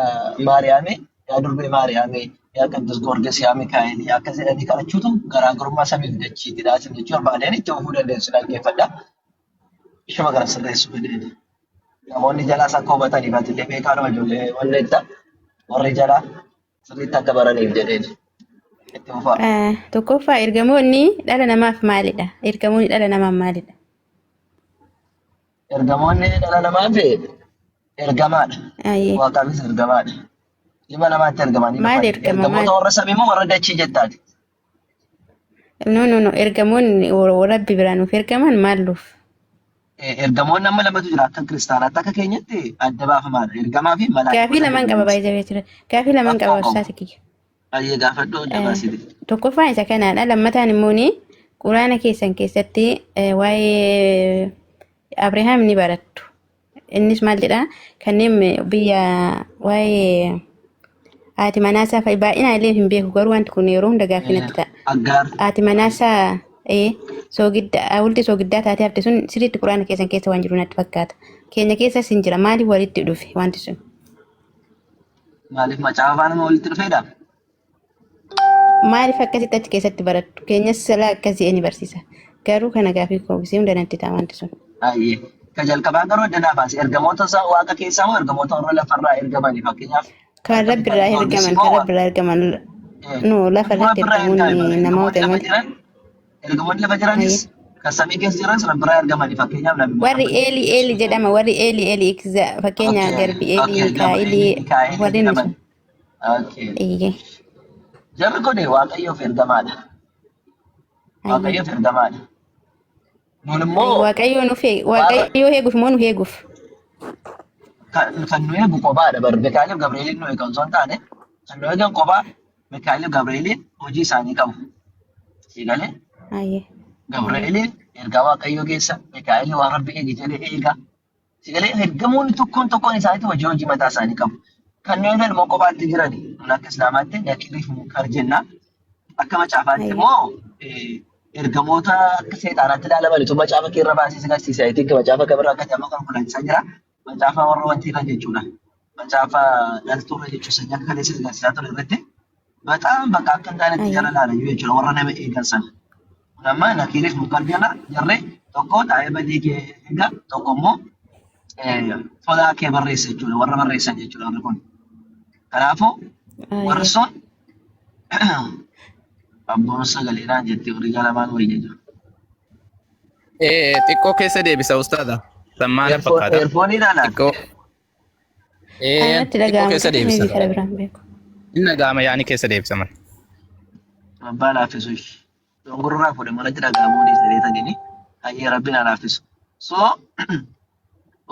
Maariyaamii yaa durbee Maariyaamii yaa Qidduus Goorgis yaa Mikaa'el yaa akkas jedhanii kadhachuutu garaagarummaa samiif dachiiti dha isin jechuu barbaadeen itti fufuu dandeessu dhaggeeffadha. Ishuma kana sirreessuu fedheeni. Namoonni jalaas akka hubataniif atillee beekaadhuma ijoollee wanni itti warri jalaa sirriitti akka baraniif jedheeni. Itti fufaa. Tokkoffaa ergamoonni dhala namaaf maalidha? Ergamoonni dhala namaaf maalidha? Ergamoonni dhala namaaf ergamaadha. Ayyee. Waaqaafis ergamaadha. Ilma namaatti ergamanii Maal dhufan. ergama Ergamoota maal? warra samii moo warra dachii jettaati? No no no ergamoonni rabbi biraa nuuf ergaman maal nuuf? Ergamoonni amma lamatu jira akka kiristaanaatti akka keenyatti adda baafamaadha. Ergamaa fi Gaafii malaayikoota lamaan qaba jedhamu. baay'ee jira. Gaafii lamaan qaba Rakkoo qabu. obsaati kiyya. Baay'ee gaafadhu dabarsite. Tokkoffaan isa kanaadha. Lammataan immoo ni quraana keessan keessatti waa'ee Abrahaam ni barattu. Innis maal jedhaa kanneen biyya waa'ee haati manaasaa fa'i baay'inaan illee hin beeku garuu wanti kun yeroo hunda gaaffii natti ta'a. Aggaar. Haati manaasaa soogidda hawulti soogiddaa taatee hafte sun sirriitti quraana keessan keessa waan jiru natti fakkaata. Keenya keessas hin jira maaliif walitti dhufe wanti sun? Maaliif macaafa afaan nama walitti dhufeedha? Maaliif akkasitti achi keessatti barattu? Keenyas silaa akkasii ni barsiisa. Garuu kana gaaffii koo gisee hunda natti ta'a wanti sun. Ayyee. Ka jalqabaa garuu adda naa baase. Ergamoota isaa waaqa keessaa moo ergamoota warra lafarraa ergamani? Fakkeenyaaf Kan akka rabbi irraa Mikaa'el Goorgis ergaman, moo kan rabbi irraa ergaman, no lafa hunduu irratti rabbi irraa ergame ergamuun bara. Ergamoonni namoota lafa malee. jiran ergamoonni lafa jiranis Ayyee. kan samii keessa jiranis rabbi irraa ergamani. Fakkeenyaaf Nabi Warri Muhammad Eelii Eelii jedhama, warri Eelii Eelii fakkeenya Okay, Garbi'eelii, okay, Mikaa'elii Gabri'eelii, Mikaa'elii warreen jedhaman. sun. Okay. Eeyyee. Jarri kun Waaqayyoof ergamaadha. Ayyee. Waaqayyoof ergamaadha. Nuun immoo Waaqayyoo nuuf waaqa Waaqayyoo eeguuf moo nu eeguuf? kan nu eegu kophaadha bar. Mikaa'eliif Gabri'eeliin nu eegan osoo hin taane kan nu eegan kophaa Mikaa'eliif Gabri'eeliin hojii isaanii qabu. Sii galee Ayyee. Ayyee. Gabri'eeliin ergaa Waaqayyoo keessa Mikaa'eliin waan Rabbi eegi jedhee eega. Sii galee ergamoonni tokkoon tokkoon isaaniitu hojii hojii mataa isaanii qabu. Kan nu eegan immoo kophaatti jirani. Nun akka Islaamaatti nakiiriif munkar jenna. Akka macaafaatti Ayyee. immoo ergamoota akka seexaanaatti ilaalamanitu macaafa kee irra baasee si garsiisa. I think macaafa kamirra akka ta'e amma konkolaachisaa jira. Macaafa warra wantii kan jechuudha. Macaafa dhaltuurra jechuudha. Sanyii akka kaleessa si garsiisaa ture irratti. Baxaan bakka akka hin taanetti jara Ayyee. ilaala jechuudha warra nama eegan sana. Kun amma nakiiriif munkar jenna jarree tokko taa'ee badii kee eega tokko immoo tolaa kee barreessa jechuudha. Warra barreessan jechuudha warri kun. Kanaafuu warri Ayyee. sun abboon sagaleedhaan jetti horii jala maal wayya jiru. Xiqqoo keessa deebisa ustaadha. Sammaana fakkaata. Eerfoonii ilaalaa. Xiqqoo. Anatti Xiqqoo dhaga'ama keessa ta'e deebisa. maybe karaa biraan beeku. Inni dhaga'ama yaani keessa deebisa man. Abbaa laaffisu. Dongorraa fuudhe manatti dhaga'amuu dhiise reetaniini. Hayyee rabbiin haa laaffisu. So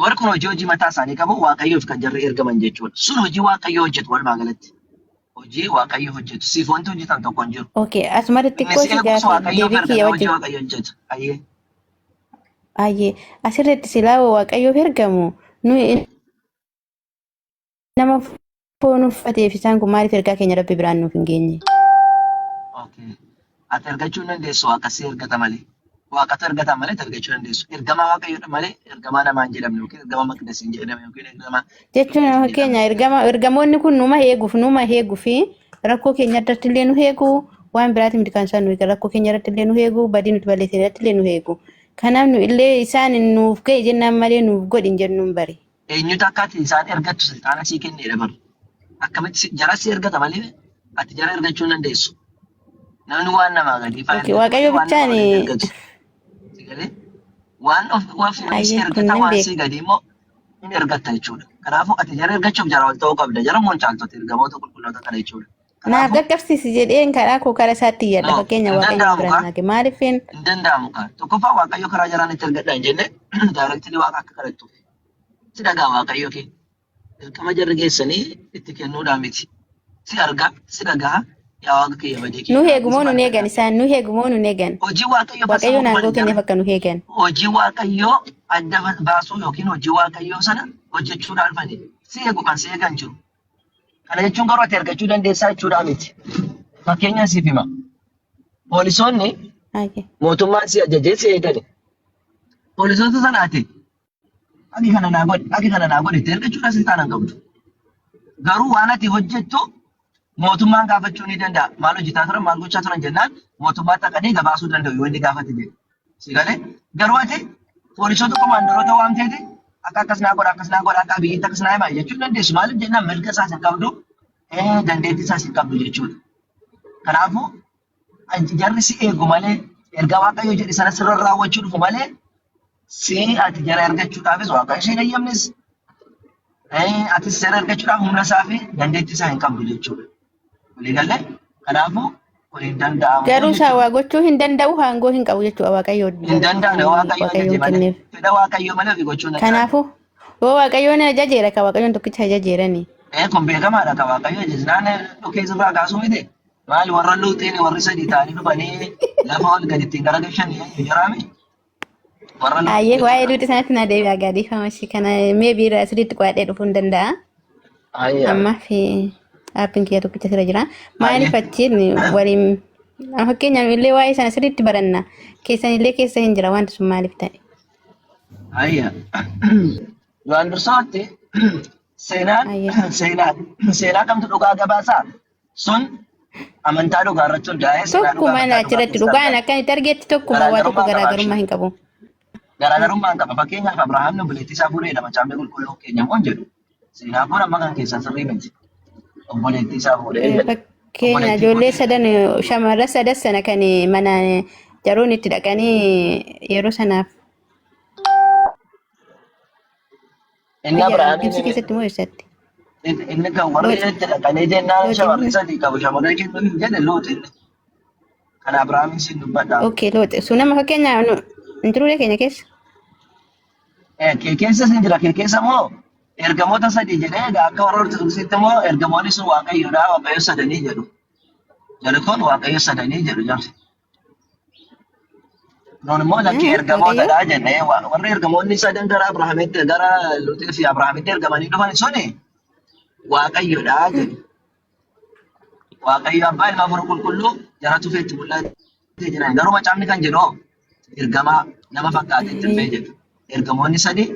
warri kun hojii hojii mataa isaanii qabu Waaqayyoof kan jarri ergaman jechuudha. Sun hojii Waaqayyoo hojjetu walumaa galatti. Hojii Waaqayyo hojjetu. Siif wanti hojjetan tokko hin jiru. Okay, asumarratti Inni xiqqoo si si eegus gaafii Waaqayyoof deebii kiyya ergame hojii wajjin. Waaqayyo hojjetu. Hayyee. Ayyee asirratti silaa Waaqayyoof ergamu nuyi nama foon uffateef isaan kun maaliif ergaa keenya Rabbi biraan nuuf hin geenye? Okay. Ati ergachuu hin dandeessu waaqa si ergata malee. Waaqatu ergata malee ati ergachuu hin dandeessu. Ergamaa Waaqayyoodha malee ergamaa namaa hin jedhamne yookiin ergamaa maqdas hin jedhamne yookiin ergamaa Jechuun hin jedhamne. fakkeenya ergamoonni kun numa eeguuf numa eeguu fi rakkoo keenya irratti illee nu eegu waan biraati miti kan isaan nu eegan rakkoo keenya irratti illee nu eegu badii nuti balleessine irratti illee nu eegu. Kanaaf nu illee isaan nuuf ga'e jennaan malee nuuf godhi hin jennuun bari. Eenyutu akka ati isaan ergattu silxaana sii kenneedha bar. Akkamitti jara si ergata malee ati jara ergachuu hin dandeessu. Namni waan namaa gadii faa Okay, ergata Waaqayyo malee waan bichaan namaa gadi ergatu. Si galee? Waan of ofii wayii si ayyee kun ergata nan waan beeka. sii gadii immoo hin ergatta jechuudha. Kanaafuu ati jara ergachuuf jara ol ta'uu qabda. Jara immoo hin caaltota ergamoota qulqulloota kana jechuudha. Naaf Kanaafuu qaqqabsiisi jedheen karaa koo karaa isaatti iyyadha no fakkeenya hin Waaqayyoon danda'amu biraan kaa. naa ga'e maaliifin Hin danda'amu kaa. Tokkoffaa Waaqayyo karaa jaraan itti ergadha hin jenne daayireektilii Waaqa akka kadhattuuf. Si dhagaa Waaqayyo kee. Dirqama jarri geessanii itti kennuudhaa miti. Si arga, si dhagaha, yaa Waaqa kiyya badii nu kiyya eegu moo dhiisi nun maal eegan jedha. isaan nu eegu moo nun eegan Hojii Waaqayyo Waaqayyoon fasamuu aangoo malee kenneef jarri akka nu eegan. hojii Waaqayyoo adda baasuu yookiin hojii Waaqayyoo sana hojjechuudhaan dhufani. Si eegu kan si eegan jiru. Kana jechuun garuu ati argachuu dandeessaa jechuudhaa miti. Fakkeenya siif hima. Poolisoonni Ayyee. mootummaan si ajajee si eegani. Poolisoota sana ati ati kana naa godhi, ati kana naa godhi itti ergachuudhaan silxaana hin qabdu. Garuu waan ati hojjettu mootummaan gaafachuu ni danda'a. Maal hojjetaa turan, maal gochaa turan jennaan mootummaatti haqanii gabaasuu danda'u yoo inni gaafate jedhe. Si galee? Garuu ati poolisoota komaandaroota waan ta'eef akka akkas naa godha, akkas naa godha, akka abiyyiitti akkas naa himaa jechuu hin dandeessu. Maaliif jennaan mirga isaas hin qabdu, dandeettii isaas hin qabdu jechuudha. Kanaafuu jarri si eegu malee ergaa Waaqayyo jedhe sana sirra raawwachuu dhufu malee si ati jara ergachuudhaafis Waaqayyo si hin eeyyamnes atis seera ergachuudhaaf humna isaa fi dandeettii isaa hin qabdu jechuudha. Walii galee kanaafuu kun hin danda'amu Garuu isaa jechuudha. waa gochuu hin danda'u aangoo hin qabu jechuudha Waaqayyo Hin danda'amne Waaqayyo ajaje Waaqayyoon malee kenneef. fedha Waaqayyo malee ofii gochuu hin danda'an. Kanaafuu yoo Waaqayyoon ajajeera ka Waaqayyoon tokkicha ajajeerani. Kun beekamaadha ka Waaqayyo ajajnaan dhukee sirraa kaasuu miti. Maali warra luuxiin warri sadii ta'anii dhufanii lafa ol gadi ittiin garagalchan eenyu jiraame? Warra luuxii Ayyee waa'ee jechuudha. luuxii sanatti na deebi'a gaadhiifama ishee kana mee biira asirratti qo'adhee dhufuu hin danda'a. Ayyaa. Ammaa fi aappiin kiyya tokkicha sirra jira. Maaliif Ayyee. achiin waliin fakkeenyaaf illee waa'ee sana sirriitti baranna. Keessan illee keessa hin jira wanti sun maaliif ta'e? Ayyaa. Duraan dursaatti seenaan Ayyee. seenaan seenaa kamtu dhugaa gabaasaa sun amantaa dhugaa irratti hundaa'ee seenaa dhugaa Tokkuma amantaa dhugaa achirratti keessa dhugaan argama. akka itti argetti tokkuma waa tokko Garaagarummaa garaagarummaa qabaachuu. hin qabu. Garaagarummaan qaba. Fakkeenyaaf Abrahaam obboleettii isaa fuudheedha macaafni qulqulluun keenya immoo hin jedhu. Seenaan kun amma kan keessan sirrii miti. Obboleettii isaa fuudhee jedha. Fakkeenya Obboleettii ijoollee fuudhee. sadan shamarran sadan sana kan mana jaroon itti dhaqanii yeroo sanaaf Inni biyya Abrahaamiin Gibsi keessatti moo eessatti? inni kan warri Looxi. itti dhaqanii jennaan Looxi shamarri moo? sadii qabu shamarree kennuu hin jedhe looxi inni. Kan Abrahaamiin siin dubbadha. Okay, looxi. Sun nama fakkeenya hin jiruulee keenya keessa. Kee keessa sin jira kee keessa moo ergamoota sadii jedhee egaa akka warra ortodoksiitti immoo ergamoonni sun waaqayyoodha waaqayyo sadanii jedhu. Jarri kun waaqayyo sadanii jedhu jarri. Nuun immoo lakkii Waaqayyo? ergamootadha jennee warri ergamoonni sadan gara Abrahaamitti gara Luuxii fi Abrahaamitti ergamanii dhufan suni waaqayyoodha jedhu. Waaqayyo abbaa ilma hafuura qulqulluu jaratu feetti mul'atee jiran. Garuu macaafni kan jedhu ergamaa nama fakkaatee itti dhufee jedhu. Ergamoonni sadii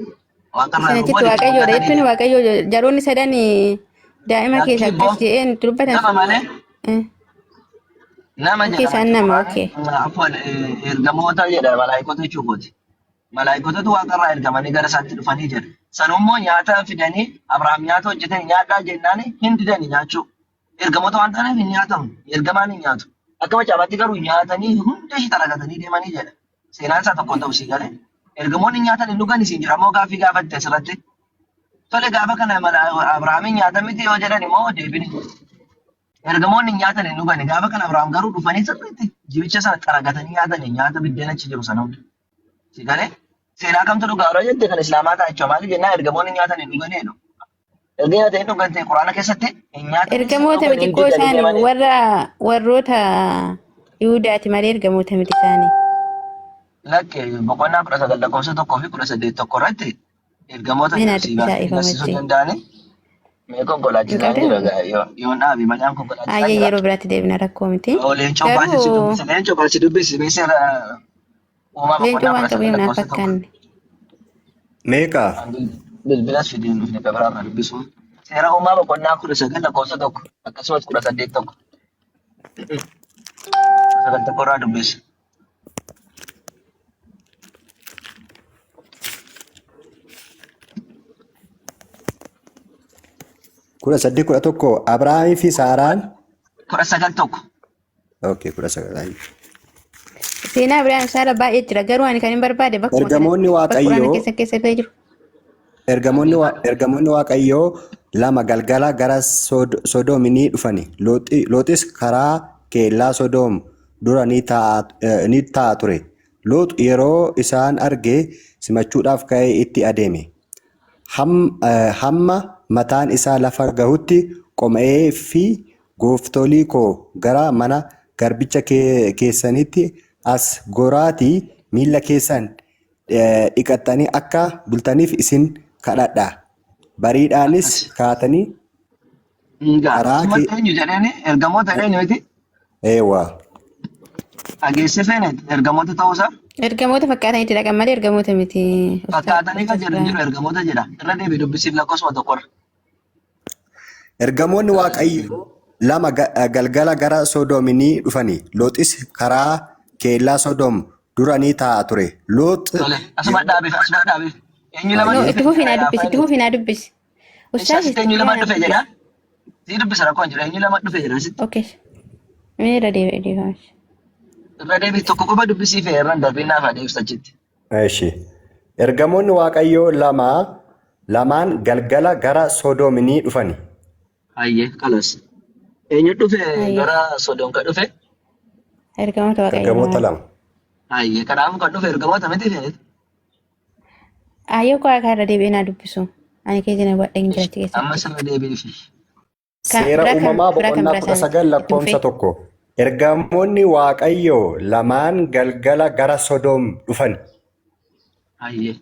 waaqarraa Isin yommuu achitti walitti waaqayyoodha mul'atanii jechuun jedhu. waaqayyo jaroonni sadan daa'ima keessa Lakkii akkas immoo jedheen itti dubbatan nama sun. malee nama Okay, jedhama isaan nama okay. jechuudha. Afwan ergamoota jedha malaayikoota jechuukooti. Malaayikootatu waaqarraa ergamanii gara isaatti dhufanii jedha. Sanummoo nyaata fidanii Abrahaam nyaata hojjetanii nyaadhaa jennaan hin didani nyaachuu. Ergamoota waan ta'aniif hin nyaatamu. Ergamaan hin nyaatu. Akka macaafaatti garuu nyaatanii hunda ishee xaragatanii deemanii jedha. Seenaan isaa tokko ta'u sii galee. Ergamoonni nyaatan hin dhugan isiin jedha. Ammoo gaaffii gaafatte asirratti. Tole gaafa kana Abrahaamiin nyaata miti yoo jedhan immoo deebiin hin jiru. Ergamoonni hin nyaatan hin dhugani. Gaafa kana Abrahaam garuu dhufanii sirriitti jibicha sana xaragatanii nyaatanii nyaata biddeen achi jiru sana hunda. Si galee seenaa kamtu dhugaa yeroo jette kan Islaamaa ta'a jechuudha. Maaliif jennaan ergamoonni nyaatan hin dhuganii jedhu. Erga nyaatan hin dhugan ta'e Quraana keessatti hin nyaatanis hin Ergamoota dhugan miti hin koo didanii isaan deemanii. warra warroota Yihudaati malee ergamoota miti isaanii. Lakke boqonnaa 19 lakkoofsa 1 fi 18 tokko irratti ergamoota Mee naa jedhu si dubbisaa baasanii ifama barsiisuu wajjin. danda'anii mee Hin konkolaachisaa qabdan? jira gaa yoon dhaabe maqaan konkolaachisaa Ayyee jira. yeroo biraatti deebina rakkoo miti. Yoo leencoo baasee si Garuu dubbisa leencoo baasee dubbisi mee seera uumaa leencoo boqonnaa waan kudha qabu sagal naaf lakkoofsa tokko. fakkaanne. Meeqa? Bilbilas fidee hin dhufne biraarraa dubbisu. Seera uumaa boqonnaa 19 lakkoofsa 1 akkasumas 18 1. 19 tokko irraa dubbisi. 18 11 Abrahaamii fi Saaraan. 19 1. Okay, 19. Ayi. Seenaa Abiraam Saara baay'ee jira garuu ani kan hin barbaade bakkuma Ergamoonni kanatti bakka quraana Waaqayyoo keessa keessa illee jiru. Ergamoonni Waaqayyoo lama galgala gara Sodoom ni dhufani. Looxis karaa kellaa Sodoom dura ni taa'a ture. Loox yeroo isaan arge simachuudhaaf ka'ee itti adeeme. Hamma mataan isaa lafa gahutti qoma'ee fi gooftolii koo gara mana garbicha keessaniitti as goraatii miilla keessan dhiqattanii akka bultaniif isin kadhadha. Bariidhaanis Akkas. kaatanii Egaa karaa asumatti eenyu jedheeni ergamoota eenyu miti Eewwa. dhageesse feene ergamoota ta'uusaa Ergamoota fakkaatanii itti dhaqan malee ergamoota miti. Ustaaz fakkaatanii kan Ustaaz jedhu hin jiru Birhaan. ergamoota jedha irra deebi dubbisiif lakkoofsuma tokkorra. Ergamoonni Waaqayyoo lama galgala gara Sodoom ni dhufani. Looxis karaa kellaa Sodoom dura ni taa'a ture. Loox Tole asuma yeroo dhaabiif asuma dhaabiif eenyu lama No, dhufe itti fufii naa jedha yaa dubbisi, itti faayilii. fufii naa dubbisi. Eessa Ustaaz asitti itti eenyu fufii lama naa dhufe dubbisi. jedha sii dubbisa rakkoo hin jiru eenyu lama dhufe jedha asitti Okay. Mee irra deebi'e deebi'ame. irra deebi tokko qofa dubbisii fe'e irra hin darbiin naaf adeemsa achitti. Eshi. Ergamoonni Waaqayyoo lama lamaan galgala gara Sodoom ni dhufani. Hayyee kalas. Eenyu dhufe Hayyee. gara Sodoom kan dhufe? Ergamoota Waaqayyoo Ergamoota lamaan. lama. Hayyee kanaafuu kan dhufe ergamoota miti fe'e. Ayyoo koo akka irra deebi'ee naa dubbisu. Ani keessa na hubadhe hin jira achi Amma keessatti. sirra deebiifi. Kan Seera biraa kan uumamaa biraa kan boqonnaa biraa kudha isaaniiti. sagal Itti lakkoofsa fufee. 1. Ergamoonni Waaqayyoo lamaan galgala gara Sodoom dhufani. Hayyee.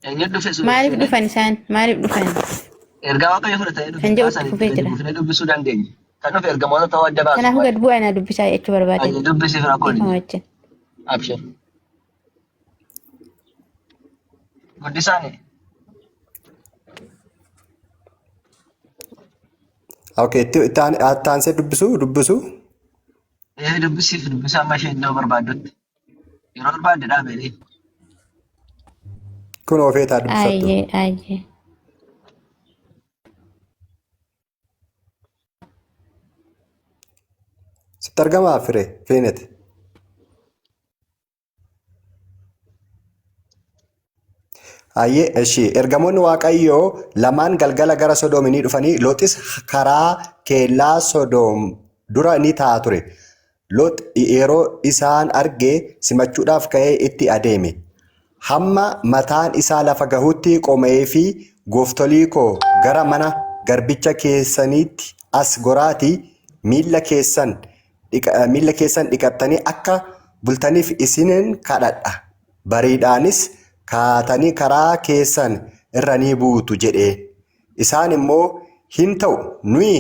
Eenyu dhufe sun Maaliif feene? dhufan isaan? Maaliif dhufan? Ergaa Waaqayyo fudhatanii dhufe Kan kaa jedhu itti sanitti fufee gadi jira. buufnee dubbisuu dandeenya. Kan dhufe ergamoota ta'uu adda baasuuf Kanaafuu malee. gad bu'aa naa dubbisaa jechuu barbaadeen. Hayyee dubbisiif rakkoon hin Dhiifama jiru. wajjin. Abshir. Guddisaani. Okay, itti aansee dubbisu dubbisu. Ee dubbisiif dubbisa amma ishee iddoo barbaaddutti. Yeroo barbaadde dhaabeelee. Kun ofeetaa dubbifattu. Ayyee ayyee. Sitti argamaa firee feenet. Ayyee eshi ergamoonni Waaqayyoo lamaan galgala gara Sodoom ni dhufanii Looxis karaa kellaa Sodoom dura ni taa'a ture. Loox yeroo isaan arge simachuudhaaf ka'ee itti adeeme. Hamma mataan isaa lafa gahutti qooma'ee fi gooftolii koo gara mana garbicha keessaniitti as goraatii miilla keessan miilla keessan dhiqattanii akka bultaniif isinin kadhadha. Bariidhaanis kaatanii karaa keessan irra ni buutu jedhe. Isaan immoo hin ta'u nuyi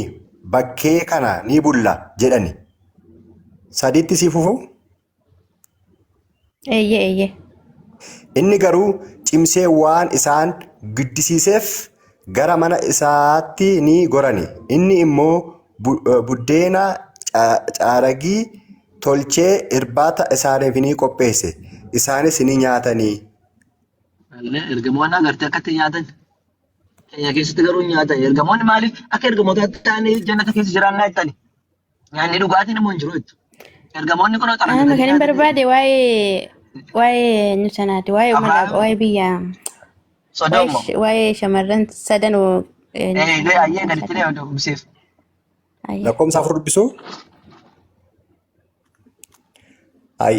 bakkee kana ni bulla jedhani. Sadiitti si fufu? Eeyyee eeyyee. Inni garuu cimsee waan isaan giddisiiseef gara mana isaatti ni gorani. Inni immoo buddeena caaragii tolchee irbaata isaaniif ni qopheesse. Isaanis ni nyaatanii. Illee ergamoonni agartee akkatti nyaatan. Keenya keessatti garuu hin nyaatan. Ergamoonni maaliif akka ergamootaatti ta'anii jannata keessa jiraannaa jettani? Nyaanni dhugaatiin immoo hin jiru jettu. Ergamoonni kun Amma xarangatanii kan hin nyaatan. barbaade waa'ee waa'ee eenyu sanaati waa'ee mana Abrahaam waa'ee biyya waa'ee Sodoom moo? waa'ee shamarran sadan eenyu Eh, sana ayyee maqaan gaditti isaanii. deemu dubbisiif. Ayyee. Lakkoofsa afur dubbisuu? Ay,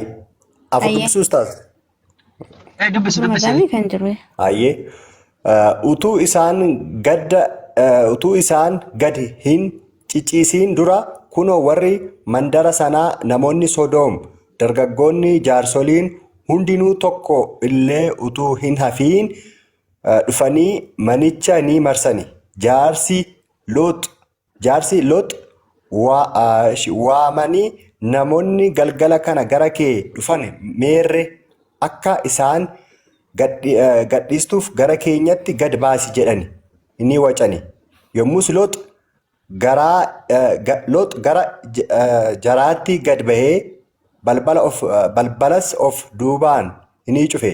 afur Ayyee. dubbisuu ustaaz? Eh, dubbisi dubbisi. Madaamii kan jiru. Ayyee. Utuu isaan gadda utuu isaan gadi hin ciciisiin dura kunoo warri mandara sanaa namoonni Sodoom dargaggoonni jaarsoliin hundinuu tokko illee utuu hin hafiin dhufanii manicha ni marsani. Jaarsi Loox Jaarsi Loox waamanii namoonni galgala kana gara kee dhufan meerre akka isaan gadhiistuuf gara keenyatti gad baasi jedhani ni wacani. Yommus Loox gara jaraatti gad bahee balbalas of duubaan ni cufe.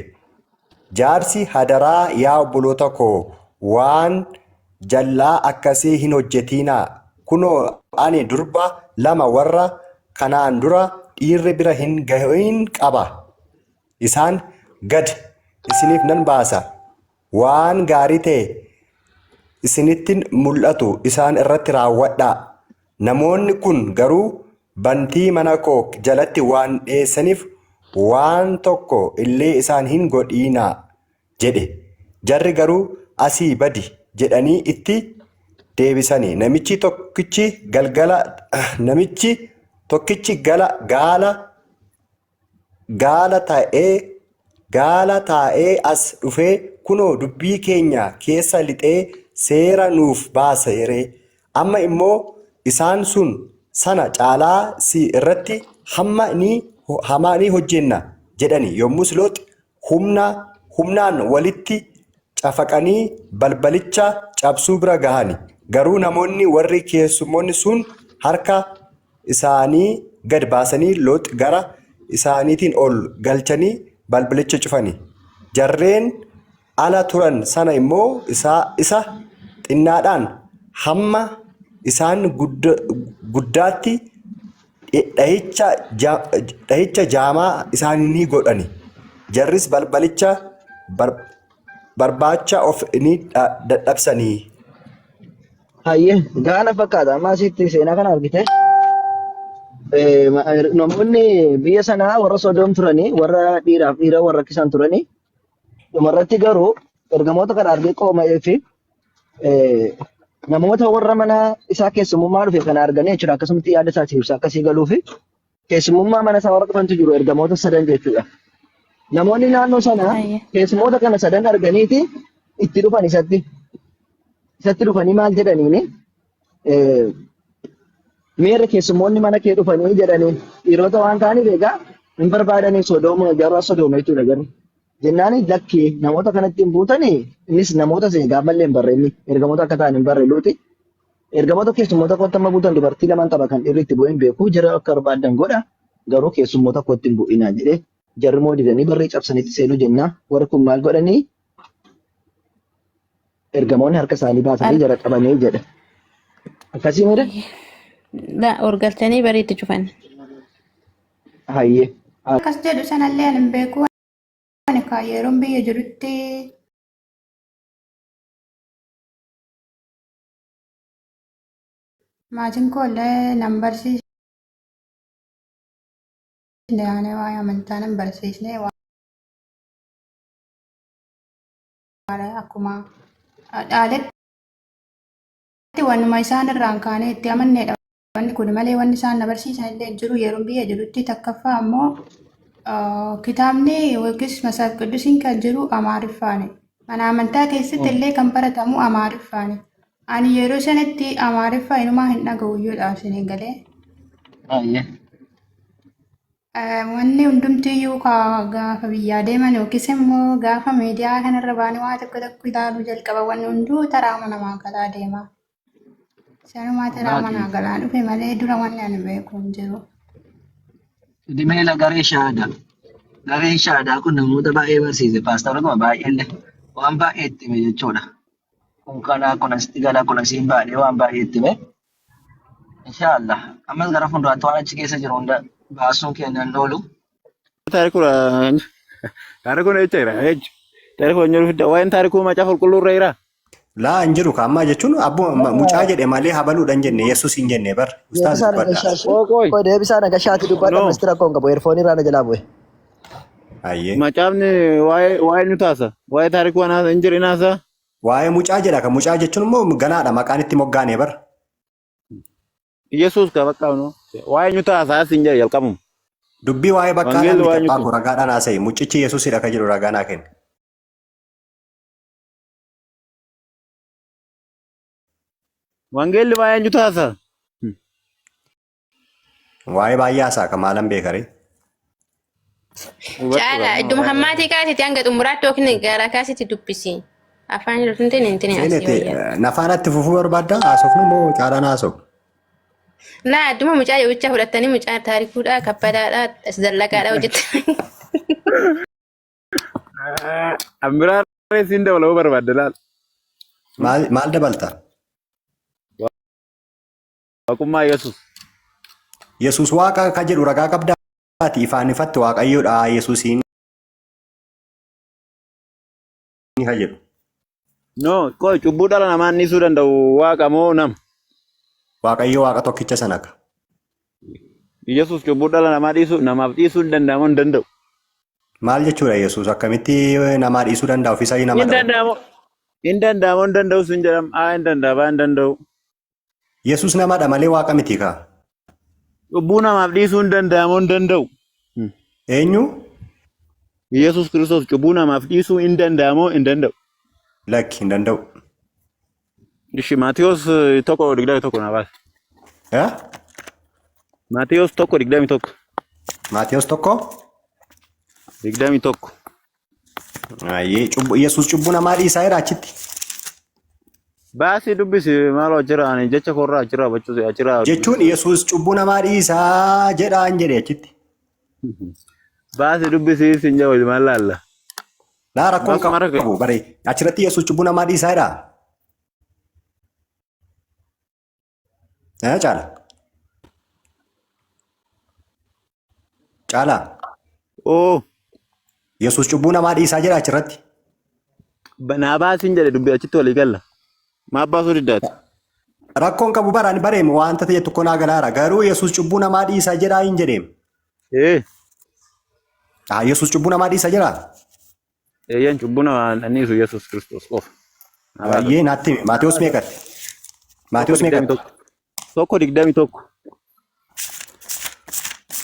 Jaarsi hadaraa yaa obboloota koo waan jallaa akkasii hin hojjetinaa. Kunoo ani durba lama warra kanaan dura dhiirri bira hin gahin qaba. Isaan gad isiniif nan baasa. Waan gaarii ta'e isinitti mul'atu isaan irratti raawwadhaa. Namoonni kun garuu bantii mana koo jalatti waan dhiyeessaniif waan tokko illee isaan hin godhinaa jedhe. Jarri garuu asii badi jedhanii itti deebisani. Namichi tokkichi galgala namichi tokkichi gala gaala gaala ta'ee gaala taa'ee as dhufee kunoo dubbii keenya keessa lixee seera nuuf baaseere. Amma immoo isaan sun sana caalaa si irratti hamma ni hamaa ni hojjenna jedhani. Yommus Loox humna humnaan walitti cafaqanii balbalicha cabsuu bira gahani. Garuu namoonni warri keessummoonni sun harka isaanii gad baasanii Loox gara isaaniitiin ol galchanii balbalicha cufani. Jarreen ala turan sana immoo isa xinnaadhaan hamma isaan guddaatti dhahicha jaamaa isaanii ni godhani. Jarris balbalicha barbaacha of ni dadhabsanii. Hayyee gaana fakkaata amma asitti seenaa kana argite. Namoonni biyya sanaa warra Sodoom turanii warra dhiiraaf dhiira warra rakkisan turanii dhumarratti garuu ergamoota kana argee qooma'ee fi namoota warra mana isaa keessumummaa dhufe kana arganii jechuudha. Akkasumatti yaada isaa ibsa akkasii galuu fi keessumummaa mana isaa warra dhufantu jiru ergamoota sadan jechuudha. Namoonni naannoo sanaa Ayyee. keessummoota kana sadan arganiiti itti dhufan isatti. Isatti dhufanii maal jedhaniini miirri keessummoonni mana kee dhufanii jedhaniin dhiirota waan ta'aniif egaa hin barbaadanii sodooma jarra sodooma jechuudha garuu. Jennaan lakki namoota kanatti hin buutanii innis namoota egaa mallee hin barre inni ergamoota akka ta'an hin barre luuti. Ergamoota keessummoota kootti amma buutan dubartii lamaan qaba kan dhiirri itti bu'ee hin beeku jara akka barbaadan godha garuu keessummoota kootti hin bu'inaa jedhee jarri immoo didanii barree cabsanitti seenuu jenna warri kun maal godhanii Ergamoonni harka isaanii baasanii jara qabanii jedhe. Akkasii mire? La ol galchanii bariitti cufan. Hayyee. Akkas jedhu sanallee ani hin beeku. Ani kaa yeroon biyya jirutti maatiin koo illee nan barsiisne ani waa'ee amantaa nan barsiisne waan akkuma dhaaletti wanuma isaan irraan kaanee itti amannedha. Wanni kun malee wanni isaan na barsiisan illee hin jiru yeroon biyya jirutti takkaffaa ammoo kitaabni yookiis Masaaf Qiddusiin kan jiru Amaariffaani. Mana amantaa keessatti illee kan baratamu Amaariffaani. Ani yeroo sanatti Amaariffa inumaa hin dhaga'u iyyuudha isin galee. Hayyee. Wanni hundumtiyyuu gaafa biyyaa deeman yookiis immoo gaafa miidiyaa kanarra ba'anii waa tokko tokko ilaaluu jalqaba wanni hunduu taraa namaa galaa deema. Sanumaa taraa Dhugaati. manaa galaa dhufe malee dura wanni ani beeku hin jiru. Dimeela garee shaadaa. Gareen shaadaa kun namoota baay'ee barsiise. Paastarootuma baay'eellee waan baay'ee itti hime jechuudha. Kun kanaa kun asitti galaa kun asiin baadhee waan baay'ee itti hime. Inshaallah. Ammas gara fuulduraatti waan achi keessa jiru hunda baasuun keenya hin oolu. Taarikuu taarikuun echa jira echa taarikuu eenyu fidda waa'een taarikuu macaafa qulqulluu irra jira. Laa hin jiru kaammaa jechuun abbuma mucaa jedhe malee habaluudha hin jenne Yesuus hin jenne bar ustaaz Deebisaa dubbadha. Nagashaati. Qooy qooy. Qoy deebisaa Nagashaati dubbadha No. ministira koo hin qabu. Eerfoonii irraa na jalaa bu'e. Ayyee. Macaafni waa'ee waa'ee nu taasa waa'ee taarikuu anaa hin jiru inaasa. Waa'ee mucaa jedha kan mucaa jechuun immoo ganaadha maqaan itti moggaane bar. Yesuus ka bakka no. Waa'ee nu taasa as hin jedhe jalqabuma. Dubbii waa'ee bakkaadhaan Wangeelli miti waa'ee abbaa nu koo ragaadhaan haasa'i mucichi Yesuusidha kan jedhu ragaa naa kenni. Wangeelli waa'ee eenyu taasa? Waa'ee baay'ee haasa'a kan maalan beekaree. Hubadhu Caala gaa idduma waa'ee. hammaatii kaasiti hanga xumuraatti yookiin gara kaasiti dubbisi. Afaan jirtu hin ta'in hin ta'in asii Seenete wayyaa. nafaanatti fufuu barbaadda haasofnu moo caalaan haasa'u? Laa adduma mucaa yoo'ichaa fudhattanii mucaa taarikuudhaa kabbadaadhaa zallaqaadhaa hojjettanii. An biraa siin dabaluu barbaadde laal. Maal maal dabalta? Waaqummaa Yesuus. Yesuus waaqa ka jedhu ragaa qabdaati ifaan ifatti waaqayyoodha Yesuusiin ka jedhu. No, qoy cubbuu dhala namaa dhiisuu danda'u waaqa moo nama? Waaqayyo waaqa tokkicha sana ka. Yesuus cubbuu dhala namaa dhiisuu namaaf dhiisuu hin danda'amu hin danda'u. Maal jechuudha Yesuus akkamitti namaa dhiisuu danda'a ofiisaa nama Hin dha'u? danda'amu. Hin danda'amu hin danda'u sun jedhama. Aa hin danda'ama hin danda'u. Yesuus namadha malee waaqa miti kaa. Cubbuu namaaf dhiisuu hin danda'amu hin danda'u. Eenyu? Yesuus Kiristoos cubbuu namaaf dhiisuu hin danda'amu hin danda'u. Lakki hin danda'u. Ishi Maatiyos 1:21 naa baase. Eh? Maatiyos 1:21. Maatiyos 1? 21. Ayyee cubbuu Yesuus cubbuu namaa dhiisaa jira achitti. Baasii dubbisi maaloo achirraa ani jecha koorraa achirraa hubachuu achirraa Jechuun dubbisi. Yesuus cubbuu namaa dhiisaa jedhaan jedhe achitti. Baasii dubbisi sin jedhu maal laalla. Laa rakkoon Baasuma rakkoo. qabu bare achirratti Yesuus cubbuu namaa dhiisaa jira. Eh caala. Caala. Oo Yesuus cubbuu namaa dhiisaa jira achirratti. naa baasiin jedhe dubbi achitti walii galla. Maaf baasuu diddaati? Rakkoon qabu bara ani bareemu wanta ta'e tokko naa galaara. Garuu Yesuus cubbuu namaa dhiisaa jedhaa hin jedheem. Ee Ah, Yesuus cubbuu namaa dhiisaa jiraa? eeyyaan cubbuu namaa dhiisu Yesuus Kiristoos qofa. Naa baasa. Baay'ee naatti himi. Maatewos meeqatti? Tokko Maatewos digdami meeqatti? tokko.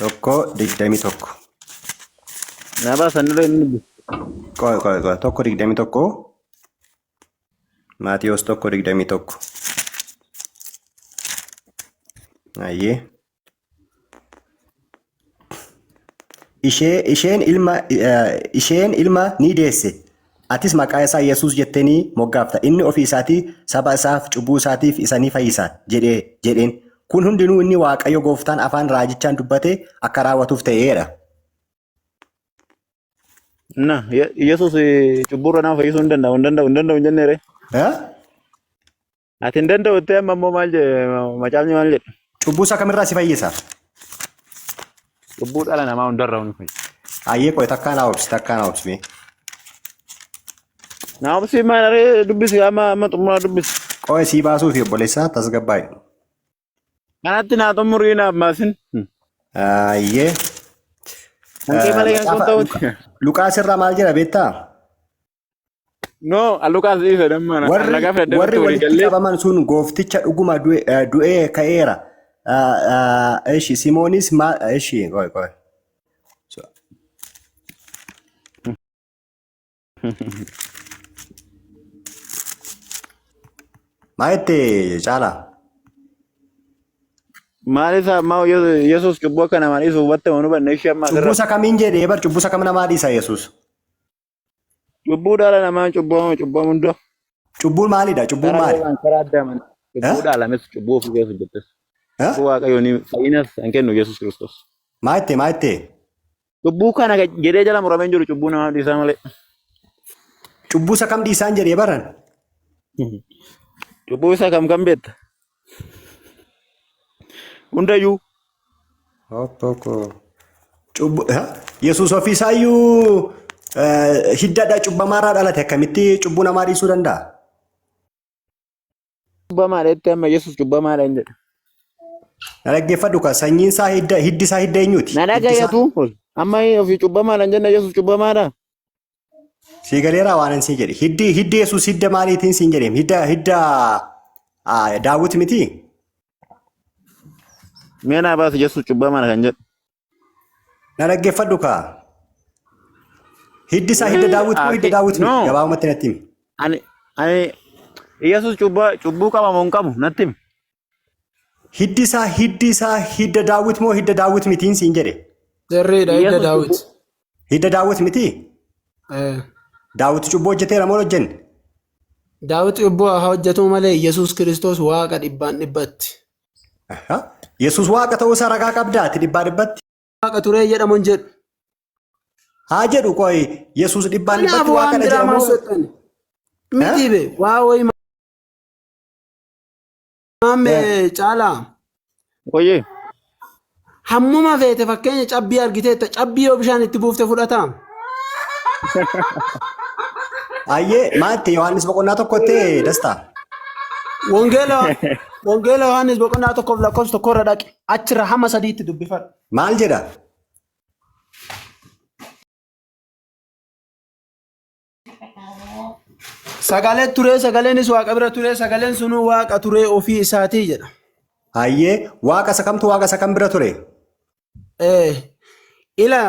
1:21. 1:21. Naa baasan irra inni dubbisu. Qoy qoy qoy 1:21. Maatewos 1:21. Ayyee. Ishee, isheen ilma, eh, isheen ilma ni deesse. Atis maqaa isaa Yesuus jettee ni moggaafta. Inni ofii isaatii saba isaaf cubbuu isaatiif isa ni fayyisa jedhe jedheen. Kun hundinuu inni Waaqayyo gooftaan afaan raajichaan dubbate akka raawwatuuf ta'eedha. Na, Yesuus cubbuurra nama fayyisuu hin danda'u, hin danda'u, hin danda'u hin jenneere. Eh? Ati hin danda'u jettee amma immoo maal jedhe macaafni maal jedha? Cubbuu isa kamirraa si fayyisa? Cubbuu dhala namaa hundarraa ni fayyisa. Ayyee qoy takkaa naa obsi takkaa naa obsi mee. Naa obsi maal aree dubbisi amma amma xumuraa dubbisi. Qoy sii baasuufi obboleessaa tasgabbaa'i. Kanatti naa xumurii naaf maasin. Ayyee. Kan kee malee kan kun Macaafa ta'uti. Luqaas irraa maal jedha beektaa? No, Luqaas dhiise damma. Warri Ragaa fedhadhee warri irratti walii walitti gallee. qabaman sun goofticha dhuguma du'e- du'ee ka'eera. Ishi Simoonis maal ishi qoy qoy. Maa jette caalaa? Maal isaa ammaa Yesuus cubbuu akka namaa dhiisu hubatte moo hin hubanne ishee amma Cubbuu asirra. isa kamiin jedhee bar cubbuu isa kam namaa dhiisa Yesuus? Cubbuu dhala namaa cubbuu cubbuu hunda. Cubbuun maalidha? Cubbuun Karaa maali? Heewaan karaa Addaaman cubbuu Eh? dhaalames cubbuu ofii keessa hojjettes. Eh? Cubbuu Waaqayyoo ni fayyinas kan kennu Yesuus Kiristoos. Maa jette maa jette? Cubbuu kana jedhee jala muramee hin jiru cubbuu namaaf dhiisaa malee. Cubbuu isa kam dhiisaan jedhee baran? Cubbuu isa kam kam beekta? Hundayyuu. Tokko. Cubbu Yesuus ofiisaayyuu hiddadha cubbamaarraa dhalate akkamitti cubbuu namaa dhiisuu danda'a? Cubbamaadha jettee amma Yesuus cubbamaadha hin jedhe. Na dhaggeeffadhu ka sanyiin isaa hidda hiddi isaa hidda eenyuuti? Na Hiddi isaa dhagayatu amma ofii cubbamaadha hin jenne Yesuus cubbamaadha. sii galeeraa waan siin jedhe. Hiddi hiddi Yesuus hidda maaliitiin siin jedheem? Hidda hidda Daawit miti? Mee naa baasi Yesuus cubbamaadha kan jedhu. Na dhaggeeffadhu kaa. Hiddi isaa hidda Daawit moo hidda Daawit miti? No. Gabaabumatti natti himi. Ani ani Yesuus cubbuu qaba moo hin qabu natti himi. Hiddi isaa hiddi isaa hidda Daawit moo hidda Daawit mitiin siin jedhe. Sirriidha hidda Yesuus Daawit. cubbuu Hidda Daawit mitii? Eh. Daawit cubbuu hojjeteera moo hin hojjenne? Daawit cubbuu haa hojjetuu malee Yesuus Kiristoos Waaqa dhibbaan dhibbatti. Aha. Yesuus Waaqa ta'uu isaa ragaa qabdaa ati dhibbaa dhibbatti? Waaqa turee jedhamu hin jedhu. Haa jedhu qoy Yesuus dhibbaan Kanaaf dhibbatti waan Waaqadha biraa jedhamu. maal soxxani? Miti be waa wayii maamme caalaa. Oyyee. Hammuma feete fakkeenya cabbii argiteetta cabbii yoo bishaan itti buufte fudhataa. Ayyee maatti Yohaannis boqonnaa tokkotti dastaa. Wangeela Wangeela Yohaannis boqonnaa tokkoof lakkoofsa tokkorra dhaqi achirra hamma sadiitti dubbifadhu. Maal jedha? Sagalee turee sagaleenis waaqa bira turee sagaleen sunuu waaqa turee ofii isaatii jedha. Hayyee waaqa isa kamtu waaqa isa kam bira ture? Eh, ila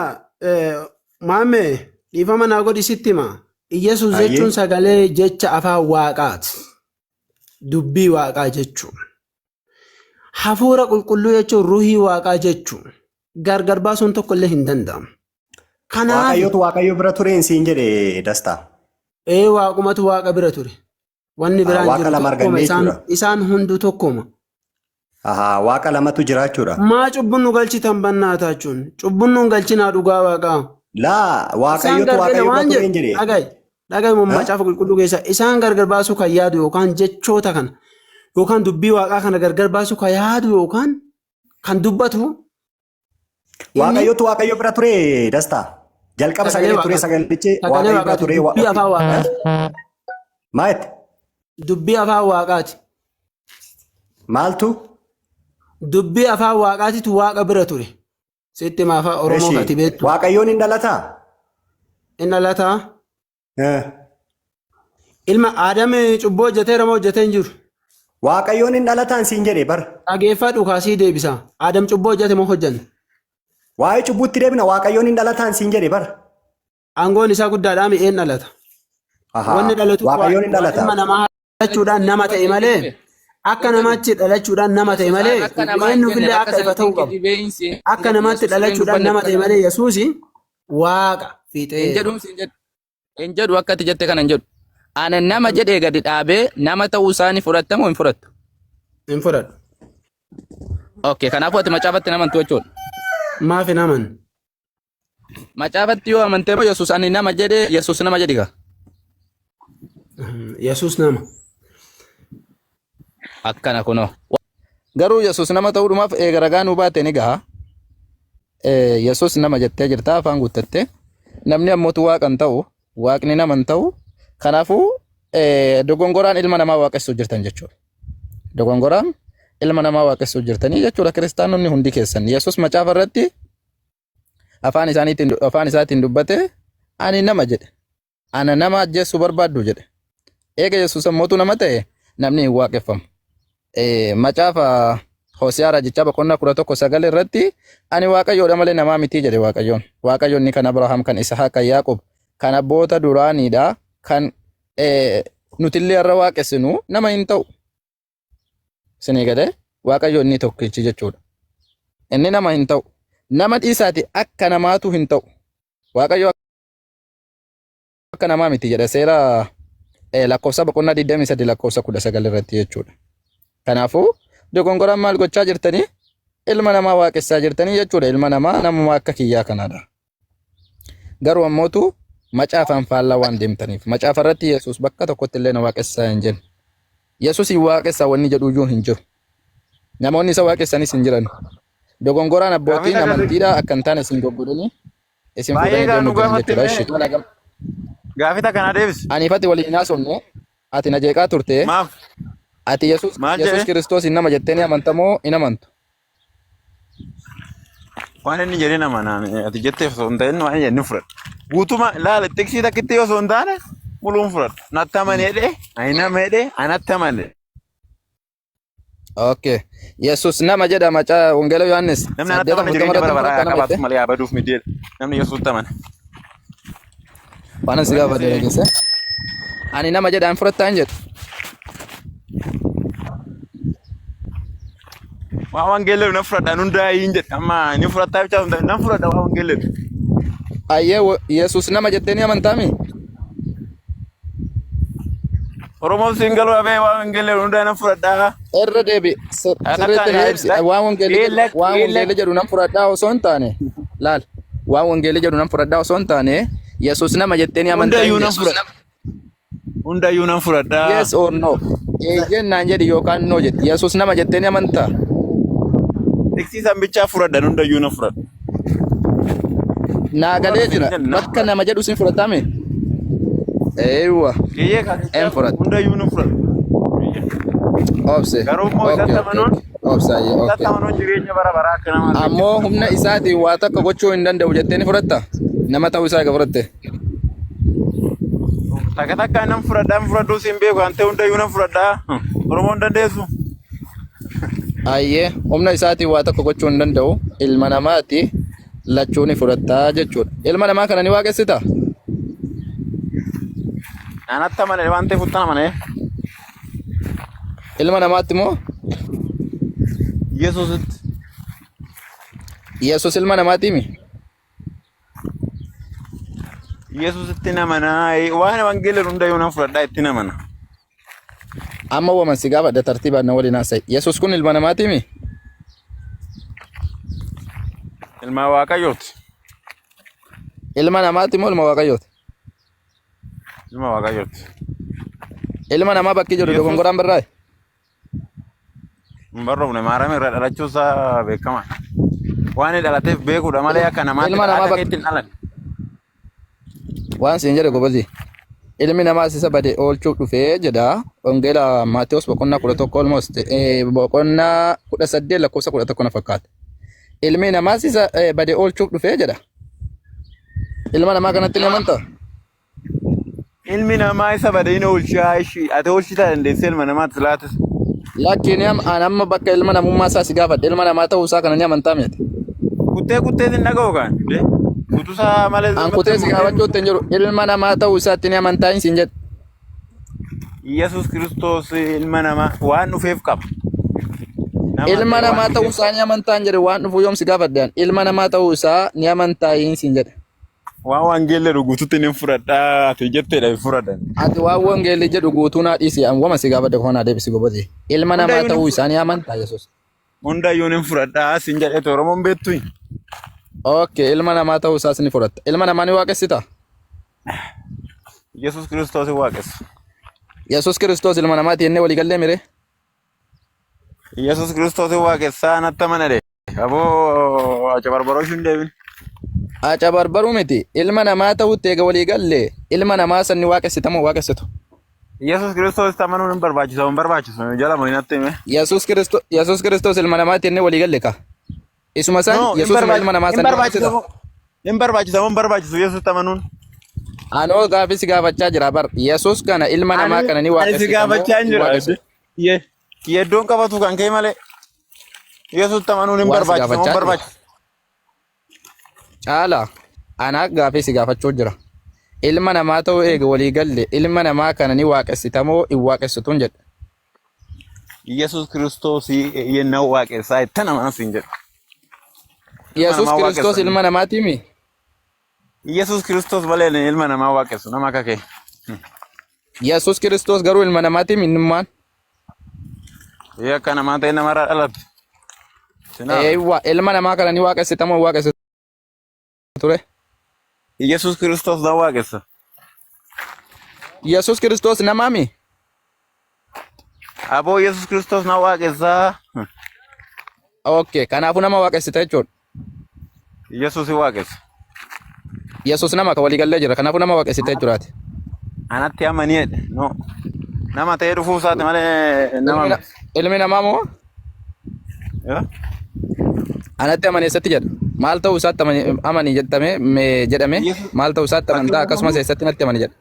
eh, maamme dhiifama naa godhi sitti hima. Iyyasuus Hayyee. jechuun sagalee jecha afaan waaqaati. Dubbii waaqaa jechuun. Hafuura qulqulluu jechuun ruhii waaqaa jechuun. Gargar baasuun tokko illee hin danda'amu. Kanaaf Waaqayyotu waaqayyo bira tureen siin jedhe Dastaa. ee waaqumatu waaqa bira ture. Wanni biraan Waaqa jiru lama tokkoma arganne isaan jechuudha. isaan hunduu tokkoma. Ahaa, waaqa lamatu jira jechuudha. Maa cubbuun nu galchitan bannaa taachuun cubbuun nu hin galchinaa dhugaa waaqaa. Laa Isaan waaqayyotu gargar waaqayyo bira waan tureen jedhu jedhe. dhaga'i dhaga'i macaafa qulqulluu keessa isaan gargar baasuu kan yaadu yookaan jechoota kana yookaan dubbii waaqaa kana gargar baasuu kan yaadu yookaan kan dubbatu inni Waaqayyotu waaqayyo bira ture Dastaa. Jalqaba sagalee sagalee ture waaqaati. sagalichi Sagalee waaqayyo bira waaqaati ture. dubbii afaan waaqaati. Maa jette? Dubbii afaan waaqaati. Maaltu? Dubbii afaan waaqaatitu waaqa bira ture. Sitti hima afaan Oromoo Eshi, kati beektu. Waaqayyoon hin dhalataa? Inni dhalataa. Eh. Ilma Aadam cubbuu hojjeteera moo hojjetee hin jiru? Waaqayyoon hin dhalataan siin jedhe bar. Dhageeffadhu kaasii deebisa. Aadam cubbuu hojjete moo hojjenne? Waa'ee cubbuutti deebina Waaqayyoon hin dhalataan siin jedhe bar. Aangoon isaa guddaadhaa mi'een dhalata. Ahaa. Wanni dhalatu Waaqayyoon hin dhalata. ilma namaa dhalachuudhaan nama ta'e malee akka namaatti dhalachuudhaan nama ta'e malee Akka namaa hin eenyuufillee jenne akka bakka ifa ta'uu sanitti qaba. kijibeensi Akka namaatti dhalachuudhaan nama ta'e malee Yesuusi waaqa hin fiixee. jedhuun siin jedhu. Hin jedhu akka ati jette kana hin jedhu. Ana nama jedhee gadi dhaabee nama ta'uu isaanii fudhatta moo hin fudhattu? Hin fudhadhu. Okay, kanaafuu ati macaafatti hin amantu jechuudha. Maaf hin amanne? Macaafatti yoo amantee moo Yesuus ani nama jedhee Yesuus nama jedhi gaa. Yesuus nama. Akkana kunoo. Garuu Yesuus nama ta'uudhumaaf eega ragaa nuu baate ni gaha. Yesuus nama jettee jirta afaan guuttatte. Namni ammootu waaqa hin ta'u, waaqni nama hin ta'u. Kanaafuu dogongoraan ilma namaa waaqessuu jirtan jechuudha. Dogongoraan ilma namaa waaqessuu jirtanii jechuudha kiristaanonni hundi keessan. Yesuus macaafa irratti afaan isaaniitiin afaan isaatiin dubbate ani nama jedhe. Ana nama ajjeessuu barbaaddu jedhe. Eega Yesuus ammootu nama ta'e namni hin waaqeffamu. Macaafa Hosiyaa raajichaa boqonnaa 11:9 irratti ani Waaqayyoodha malee namaa mitii jedhe Waaqayyoon. Waaqayyoon inni kan Abrahaam, kan Isahaaq, kan Yaaqoob, kan abboota duraaniidha, kan nutillee har'a waaqessinu nama hin ta'u. Isinii galee Waaqayyo inni tokkichi jechuudha. Inni nama hin ta'u. Nama dhiisaati akka namaatu hin ta'u. Waaqayyo akka namaa miti jedha seera lakkoofsa boqonnaa 23 lakkoofsa 19 irratti jechuudha. Kanaafuu dogongoraan maal gochaa jirtanii ilma namaa waaqessaa jirtanii jechuudha. Ilma namaa namuma akka kiyyaa kanaadha. Garuu ammootu macaafaan faallaa waan deemtaniif macaafa irratti Yesuus bakka tokkotti illee na waaqessaa hin jenne. Yesuus hin waaqessaa wanni jedhu iyyuu hin jiru. Namoonni isa waaqessanis hin jiran. Dogongoraan Gaafii abbootiin takka amantiidhaa akka hin taane isin goggodhanii isin Baay'ee fuudhanii gaa deemuu nu jiran gaafatte jechuudha. mee Ishi tola gam. gaafii takka naa deebisi. Aniifati waliin haasofne ati na jeeqaa turte Maaf ati Yesuus maal Yesuus jedhe? Kiristoos hin nama jettee ni amanta moo hin amantu? Waan inni jedhee nama naan ati jetteef osoo hin ta'in waan inni jedhe ni fudhadha. Guutuma laala tiksii takkitti osoo hin taane muluun fudhadha. Natti amane jedhee ani nama jedhee anatti amane. Okay. Yesuus nama jedha macaa Wangeela Yohaannis Namni anatti 8 amane 40 jireenya irratti bara baraa haa fudhatta nama qabaatu jette. malee haa baduuf miti jedhe. Namni Yesuusitti amane. Waan ani si gaafadhe dhageesse. Ani nama jedha hin fudhattaa hin jedhu. Waan wangeellee nan fudhadha nun daa'iin jedhe. Amma ni fudhattaa bichaa sun nan fudhadha waan wangeellee. Ayyee Yesuus nama jettee ni amantaami? Oromoon siin galuu dhabee waan wangeellee hundaa nan fudhadhaa. Irra deebi sirriitti naa ibsi. Waan wangeelli jedhu waan wangeelli jedhu nan fudhadhaa osoo hin taane laal waan wangeelli jedhu nan fudhadhaa osoo hin taane Yesuus nama jettee ni amantaa Hundayyuu hin nan fudhadha. Hundayyuu nan fudhadhaa. Yes or no? Eeyyeen naan jedhi yookaan no jedhi. Yesuus nama jettee ni amantaa? Tiksiisan bichaa fudhadhan hundayyuu nan fudhadha. Naa galee jira. Bakka nama jedhu sin fudhatame? Eeywa. Kiyyee kan En fudhata. hundayyuu nan fudhadha. Obse. Garuu immoo Okay, isatti okay, amanuun okay. Obsa, ayyee, isatti okay. amanuun jireenya bara baraa akka nama Ammoo humna isaatiin waa takka gochuu hin danda'u jettee ni fudhatta? Nama ta'uu isaa eega fudhatte. Takka takka nan fudhadha nan fudhadhuu siin beeku an ta'e hundayyuu nan fudhadha. Oromoon dandeessu. Ayyee humna isaatiin waa tokko gochuu hin danda'u. Ilma namaati lachuu ni fudhattaa jechuudha. Ilma namaa kana ni waaqessita? Anatti amane waan ta'eef uttan amane. Ilma namaatti moo? Yesuusitti. Yesuus ilma namaatiimi? Yesuusitti namana waan wangeela hundayyuu nan fudhadha itti namana. Amma waman si gaafadha tartiibaan na waliin haasa'i. Yesuus kun ilma namaatiimi? Ilma Waaqayyooti. Ilma namaati moo ilma Waaqayyooti? Ilma Waaqayyooti. Ilma namaa bakki jedhu Yesuus dogongoraan barraa'e. hin barroofne maaraam irraa dhalachuu isaa beekama. Waan inni dhalateef beekuudha malee akka namaatti Ilma namaa akka bakki keetti hin dhalanne. waan siin jedhe gobazi. Ilmi namaas isa bade oolchuuf dhufee jedha. Wangeela Maatewos boqonnaa 11 almost boqonnaa 18 lakkoofsa 11 na fakkaata. Ilmi namaas isa bade oolchuuf dhufee jedha. Ilma namaa kanatti ni amantaa? Ilmi namaa isa bade hin oolchaa ishii. Ati oolchitaa dandeessee ilma namaatti laatis. Lakki ni an amma bakka ilma namummaa isaa si gaafadhe ilma namaa ta'uu isaa kana ni amantaa miti. Kuttee kuttee sin dhaga'u kaan. Kutusaa malee An dubbatti kutee si murtee gaafachuutti hin jiru ilma namaa ta'uu isaatti ni amantaa hin siin jedhe. Yesuus Kiristoos ilma namaa waan dhufeef qaba. Nama Ilma ta'e waan namaa ta'uu dhufeef isaa ni amantaa hin jedhe waan dhufuu yoom si gaafadhe an ilma namaa ta'uu isaa ni amantaa hin siin jedhe. Waan wangeelli jedhu guututti ni fudhadha ati jetteedha hin fudhadhan. Ati waan wangeelli jedhu guutuu naa dhiisi an wama si gaafadhe qofa naa deebisi gobozi. Ilma namaa Hundayyuu ni ta'uu isaa ni amantaa Yesuus. Hundayyuu ni fudhadha sin jedheetu Oromoon beektu. Okay, ilma namaa ta'uu isaas ni fudhatta. Ilma namaa ni waaqessita? Yesuus Kiristoos hin waaqessu. Yesuus Kiristoos ilma namaati jennee walii gallee mire? Yesuus Kiristoos waaqessaa natti amanadhe. Aboo acabarbaroo hin deebin. Acabarbaruu miti. Ilma namaa ta'utti eega walii galle ilma namaa sanni waaqessitamoo waaqessitu? Yesuus Kiristoos amanuun hin barbaachisu hin barbaachisu jala moo natti hime. Yesuus Kiristoos ilma namaati jennee walii galle ka. Isuma san No, hin Yesuusuma ilma namaa hin san ni barbaachisa waaqessita. moo hin barbaachisa moo hin barbaachisu Yesuus amanuun. Anoo gaafii si gaafachaa jira bar. Yesuus kana ilma namaa Ani kana ni ani si waaqessita moo gaafachaa hin hin jiru. waaqessitu? Yeddoon qabatu kan kee malee. Yesuus amanuun hin Waan si barbaachisa moo hin gaafachaa jiru. barbaachisu. Caala anaa gaafii si gaafachuu jira. Ilma namaa ta'uu eega walii galle ilma namaa kana ni waaqessita moo hin waaqessituun jedha. Yesuus Kiristoos yennaa waaqessaa itti nama siin jedhu. Ilma Yesuus namaa Kiristoos waaqessan. ilma namaatiimi? Yesuus Kiristoos malee ilma namaa waaqessu nama akka kee. Yesuus Kiristoos garuu ilma namaatiimi innummaan? Yoo akka namaa ta'e namarraa dhalate. Sinaaf. Eewwa ilma namaa kana ni waaqessita moo hin waaqessitu ture? Yesuus Kiristoos na waaqessa. Yesuus Kiristoos namaami? Aboo Yesuus Kiristoos na waaqessa. Okay, kanaafuu nama waaqessita jechuudha. Yesuus waaqessa. Yesuus nama ka walii gallee jira. Kanaafuu nama waaqessita jechuudhaati. Anatti amanii jedhe. No. Nama ta'ee dhufuu isaati malee nama Ilmi, na- miti. ilmi namaa moo Yoo? anatti amane eessatti jedha? Maal ta'uu isaatti amani amani jettamee mee jedhame Yesuus maal ta'uu isaatti amantaa fakkeenyaaf akkasumas amma eessatti natti amani jedha.